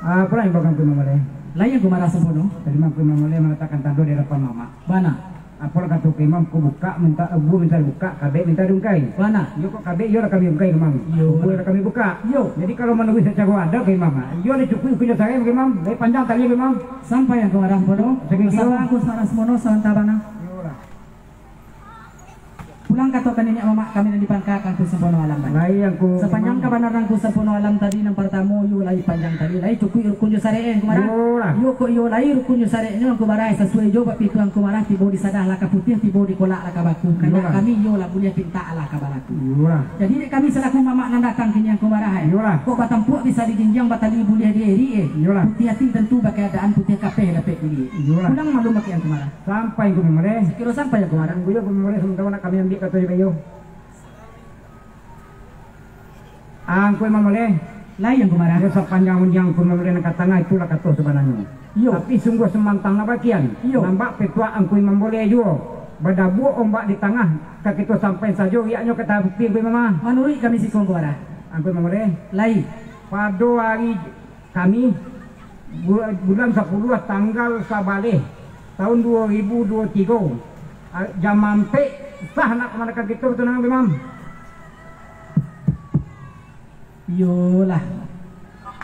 Ah, pulang imbau ka Angku Imam Maleh. Lai Angku Marah Sampono. Tadi Angku Imam Maleh malatakkan tando di adapan mamak. Bana. Apo lah kato Angku Imam, kok bukak mintak, ubua mintak dibukak, kabek mintak diungkai. Bana. Iyo, kok kabek iyo lah kami ungkai, Imam. Iyo. Ubua lah kami bukak. Iyo. Jadi, kalau manuruik sacaro adat, Angku Imam, ah, iyo lah cukuik ukunyo sarai, Angku Imam. Lai panjang tali, Angku Imam. Sampai Angku Marah Sampono. Sakiro. Basaba Angku Marah Sampono, santa bana. Iyolah. Pulang. Katokan niniak mamak kami nan di pangka Angku Sampono Alam tadi. Lai Angku Sapanjang Mamak. Kabanaran Angku Sampono Alam tadi, nan partamo, iyo lai panjang tadi, lai cukuik rukun jo sarek, eh, Angku Marah. Iyolah. Iyo kok iyo lai rukun jo sareknyo, Angku Marah, sasuai jo bak pituah Angku Marah, tibo di sadah lah ka putiah, tibo di kolak lah ka baku. Kandak Iyolah. Kami, iyo lah buliah pintak lah ka balaku. Iyolah. Jadi, dek kami salaku mamak nan datang kini, Angku Marah, eh. Iyolah. Kok batampuak bisa dijinjiang, batali buliah diirik, eh. Iyolah. Putiah ati tantu bakaadaan, putiah kapeh dapek diliek. Iyolah. Pulang maklum bakeh, Angku Marah. Sampai Angku Mamuleh. Sakiro sampai Angku Marah. Tunggu yo Angku Mamuleh, samantaro nak kami ambiak kato jo baiyo. Angku Mamuleh. Lai Angku Marah. Yo, sapanjang rundiang Angku Mamuleh nan ka tangah, itulah kato sabananyo. Iyo. Tapi sungguah samantang nan bakian. Iyo. Nan bak pituah Angku Mamuleh juo. Badabuak ombak di tangah, ka kito sampai sajo, riaknyo ka tapi Angku Mamah. Manuruik kami siko Angku Marah. Angku Mamuleh. Lai. Pado ari Kami, bu-, bulan sapuluah tanggal sabaleh, tahun duo ribu duo tigo, a, jam ampek, sah nak kamanakan kito batunangan, Imam? Iyolah.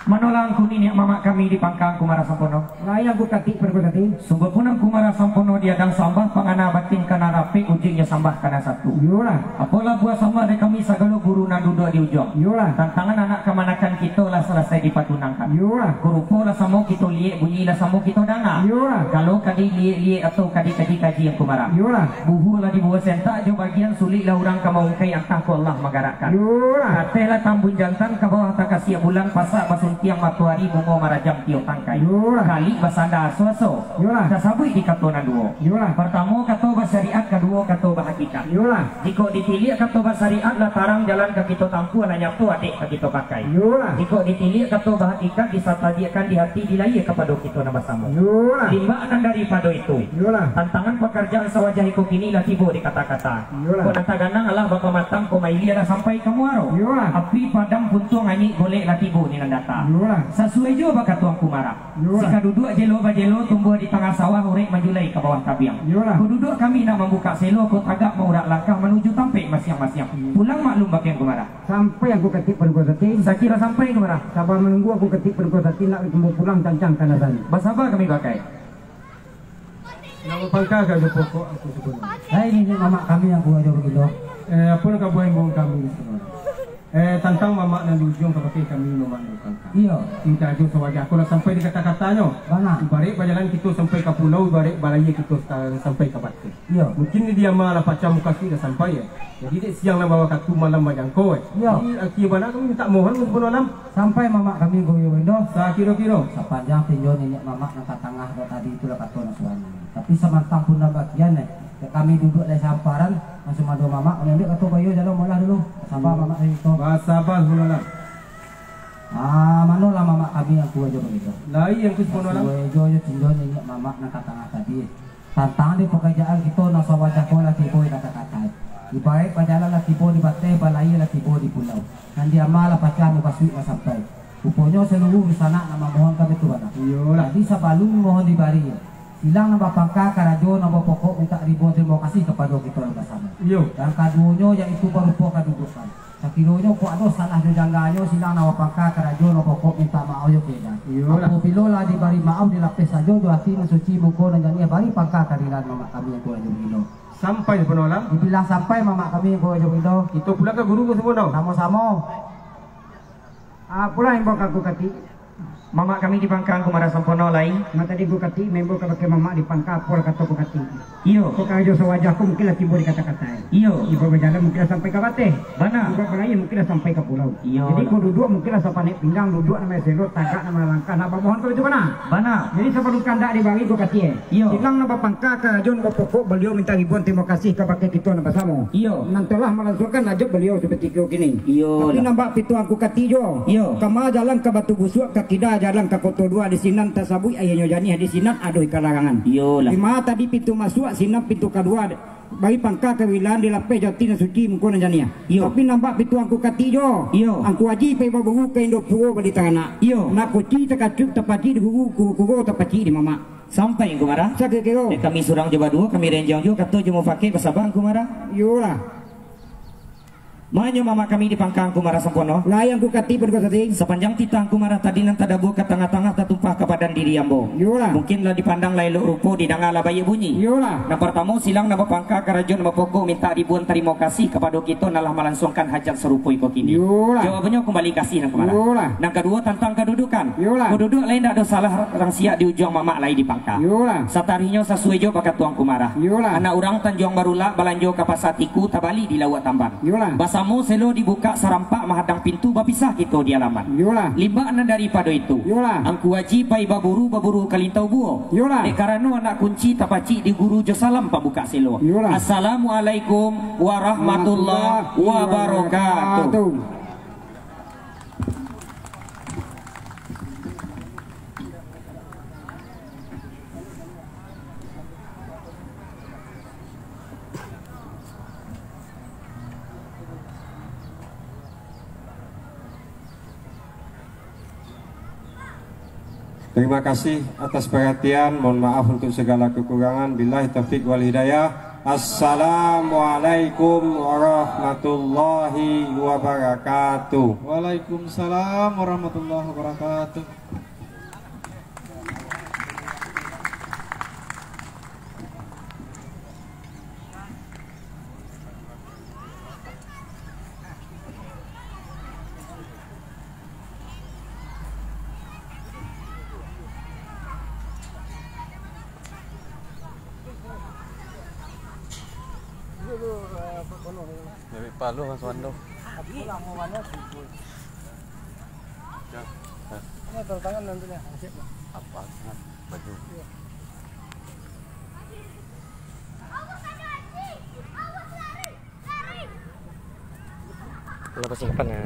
Manolah Angku niniak mamak kami di pangka Angku Marah Sampono? Lai Angku Katik Pargusatin. Sungguahpun Angku Marah Sampono diadang sambah, pangana batin ka nan rapek, ujuiknyo sambah ka nan satu. Iyolah. Apolah buah sambah dari kami sagalo guru nan duduak di ujuang. Iyolah. Tantangan anak kamanakan kito lah salasai dipatunangkan. Iyolah. Rupo lah samo kito liek, bunyi lah samo kito danga. Iyolah. Kalau ka diliek-liek atau ka dikaji-kaji Angku Marah. Iyolah. Buhua lah dibuhua sentak, jo bagian sulik lah urang ka maungkai, antah ko Allah manggarakkan. Iyolah. Ka ateh lah tambun jantan, ka bawah takasiak bulan, pasak basuntiang matoari, bungo marajam tiok tangkai. Iyolah. Kalik basanda aso-aso. Iyolah. Tasabuik di kato nan duo. Iyolah. Partamo kato basyariat, kaduo kato bahakikat. Iyolah. Jikok ditiliak kato basyariat, lah tarang jalan ka kito tampuah, lah nyato adek ka kito pakai. Iyolah. Jikok ditiliak kato bahakikat, disatadiakkan di hati, di lahia kapado kito nan basamo. Iyolah. Limbak nan daripado itu, Iyolah. Tantangan pakarjaan sawajah iko kini lah tibo di kata-kata. Iyolah. Kok nan taganang alah bapamatang, kok mailia lah sampai ka muaro. Iyolah. Api padam puntuang anyuik golek lah tibo di nan data. Iyolah. Sasuai jo bakato Angku Marah. Iyolah. Sikaduduak jelo bajelo, tumbuah di tangah sawah, urek manjulai ka bawah tabiang. Iyolah. Ko duduak kami nak mambukak selo, ko tagak maurak langkah manuju tampek masiang-masiang. Iya. Pulang maklum bakeh Angku Marah. Sampai Angku Katik Pargusatin. Sakiro sampai Angku Marah. Saba manunggu Angku Katik Pargusatin nak tumbuah pulang cancang kanasan. Basaba kami bakai. Nak bapangka karajo pokok Angku Sampono. Hai niniak mamak kami Angku Rajo Bagindo. Eh, apo nan ka buah imbauan kami di siko? Eh, tantang mamak nan di ujuang ka bakeh kami mamak nan di pangka. Iyo. Tingkah jo sawajah ko lah sampai di kata-katanyo. Bana. Ibarek bajalan kito sampai ka pulau, ibarek balayia kito sa-, sampai ka bateh. Iyo. Mungkin di ama lah pacah mukasuik lah sampai, eh. Jadi dek siang lah bawakatu, malam bajangko, eh. Iyo. Jadi akia bana kami mintak mohon Angku Sampono Alam. Sampai mamak kami Angku Rajo Bagindo. Sakiro-kiro. Sapanjang tinjo niniak mamak nan ka tangah ko tadi, itulah kato nan suwani. Tapi samantang pun nan bakian, eh, dek kami duduak di samparan, nan sumando mamak, kami ambiak kato baiyo, jalo molah dulu. Basaba mamak dari kito. Basaba, Sampono Alam. Ah, manolah mamak kami Angku Rajo Bagindo? Lai Angku Sampono Alam. Sasuai jo, jo tinjo niniak mamak nan ka tangah tadi. Tantang di pakarjaan kito nan sawajah ko lah tibo di kata-kata. Ibarek bajalan lah tibo di bateh, balayia lah tibo di pulau. Nan di ama lah pacah mukasuik lah sampai. Ruponyo saluruah dunsanak nak mamohon ka baitu bana. Iyolah. Jadi sabalum mohon dibari, silang nan bapangka karajo nan bapokok mintak ribuan tarimo kasih kapado kito nan basamo. Iyo. Nan kaduonyo yaitu barupo kadudukan. Sakironyo kok ado salah jo jangganyo, silang nan bapangka karajo nan bapokok mintak maoh jo keadaan. Iyolah. Apabilo lah dibari maoh, dilapeh sajo jo ati nan suci, muko nan janiah, bari pangka kaadilan mamak kami Angku Rajo Bagindo. Sampai Sampono Alam. Dibilang sampai mamak kami Angku Rajo Bagindo. Kito pulang ka guru Angku Sampono. Samo-samo. Ah, pulang imbau ka Angku Katik. Mamak kami di pangka Angku Marah Sampono lai. Nan tadi Angku Katik maimbau kabake mamak di pangka, apolah kato Angku Katik. Iyo. Kok karajo sawajah ko mungkin lah tibo di kata-kata. Iyo. Ibo bajalan mungkin lah sampai ka bateh. Bana. Ibo balayia mungkin lah sampai ka pulau. Iyo. Jadi kok duduak mungkin lah sapanek pinggang, duduak nan baselo, tagak nan balangkah, nak bamohon ka baitu bana. Bana. Jadi sabalum kandak dibari Angku Katik, eh. Iyo. Silang nan bapangka karajo nan bapokok, baliau mintak ribuan tarimo kasih kabake kito nan basamo. Iyo. Nan telah malangsuangkan hajat baliau saketika kini. Iyo. Tapi lah. Nan bak pituah Angku Katik juo. Iyo. Kama jalan ka Batu Busuak, ka kida jalan ka Koto Dua, di sinan tasabuik aianyo janiah, di sinan ado ikan larangan. Iyo lah. Dima tadi pintu masuak, sinan pintu kaluar. Bari pangka kawilaan, dilapeh jo ati nan suci, muko nan janiah. Iyo. Tapi nan bak pituah Angku Katik juo. Iyo. Angku Aji pai baburu ka Indopuro bali taranak. Iyo. Nak kuci takacuik tapaji di guru, kuro-kuro tapaji di mamak. Sampai Angku Marah. Sakiro-kiro. Dek kami surang jo baduo, kami renjang juo, kato jo mufakir, basaba Angku Marah. Iyolah. Manyo mamak kami di pangka Angku Marah Sampono. Lai Angku Kati Paduka Sati. Sapanjang titah Angku Marah tadi nan tadabua ka tangah-tangah tatumpah ka badan diri ambo. Iyolah. Mungkin lah dipandang lah elok rupo, didanga lah baiak bunyi. Iyolah. Nan partamo, silang nan bapangka, karajo nan bapokok, mintak ribuan tarimo kasih kapado kito nan lah malansuangkan hajat sarupo iko kini. Iyolah. Jawabannyo kumbali kasih Angku Marah. Iyolah. Nan kaduo tantang kadudukan. Iyolah. Baduduak lai ndak ado salah, rang siak di ujuang, mamak lai di pangka. Iyolah. Satarihnyo sasuai jo bakato Angku Marah. Iyolah. Anak urang Tanjuang Barulak balanjo ka Pasa Tiku, tabali di Lauak Tamban. Iyolah. Basamo selo dibukak sarampak, mahadang pintu bapisah kito di alaman. Iyolah. Limbak nan daripado itu, iyolah, Angku Aji pai baburu, baburu ka Lintau Buo. Iyolah. Dek karano anak kunci tapacik di guru jo salam pambukak selo. Iyolah. Assalamualaikum warahmatullahi wabarakatuh. Terima kasih atas perhatian. Mohon maaf untuk segala kekurangan. Billahi taufik wal hidayah. Assalamualaikum warahmatullahi wabarakatuh. Waalaikumsalam warahmatullahi wabarakatuh. Ambil palu, Mas Wando. Apa? Baju. Lah, pasti kapan ya?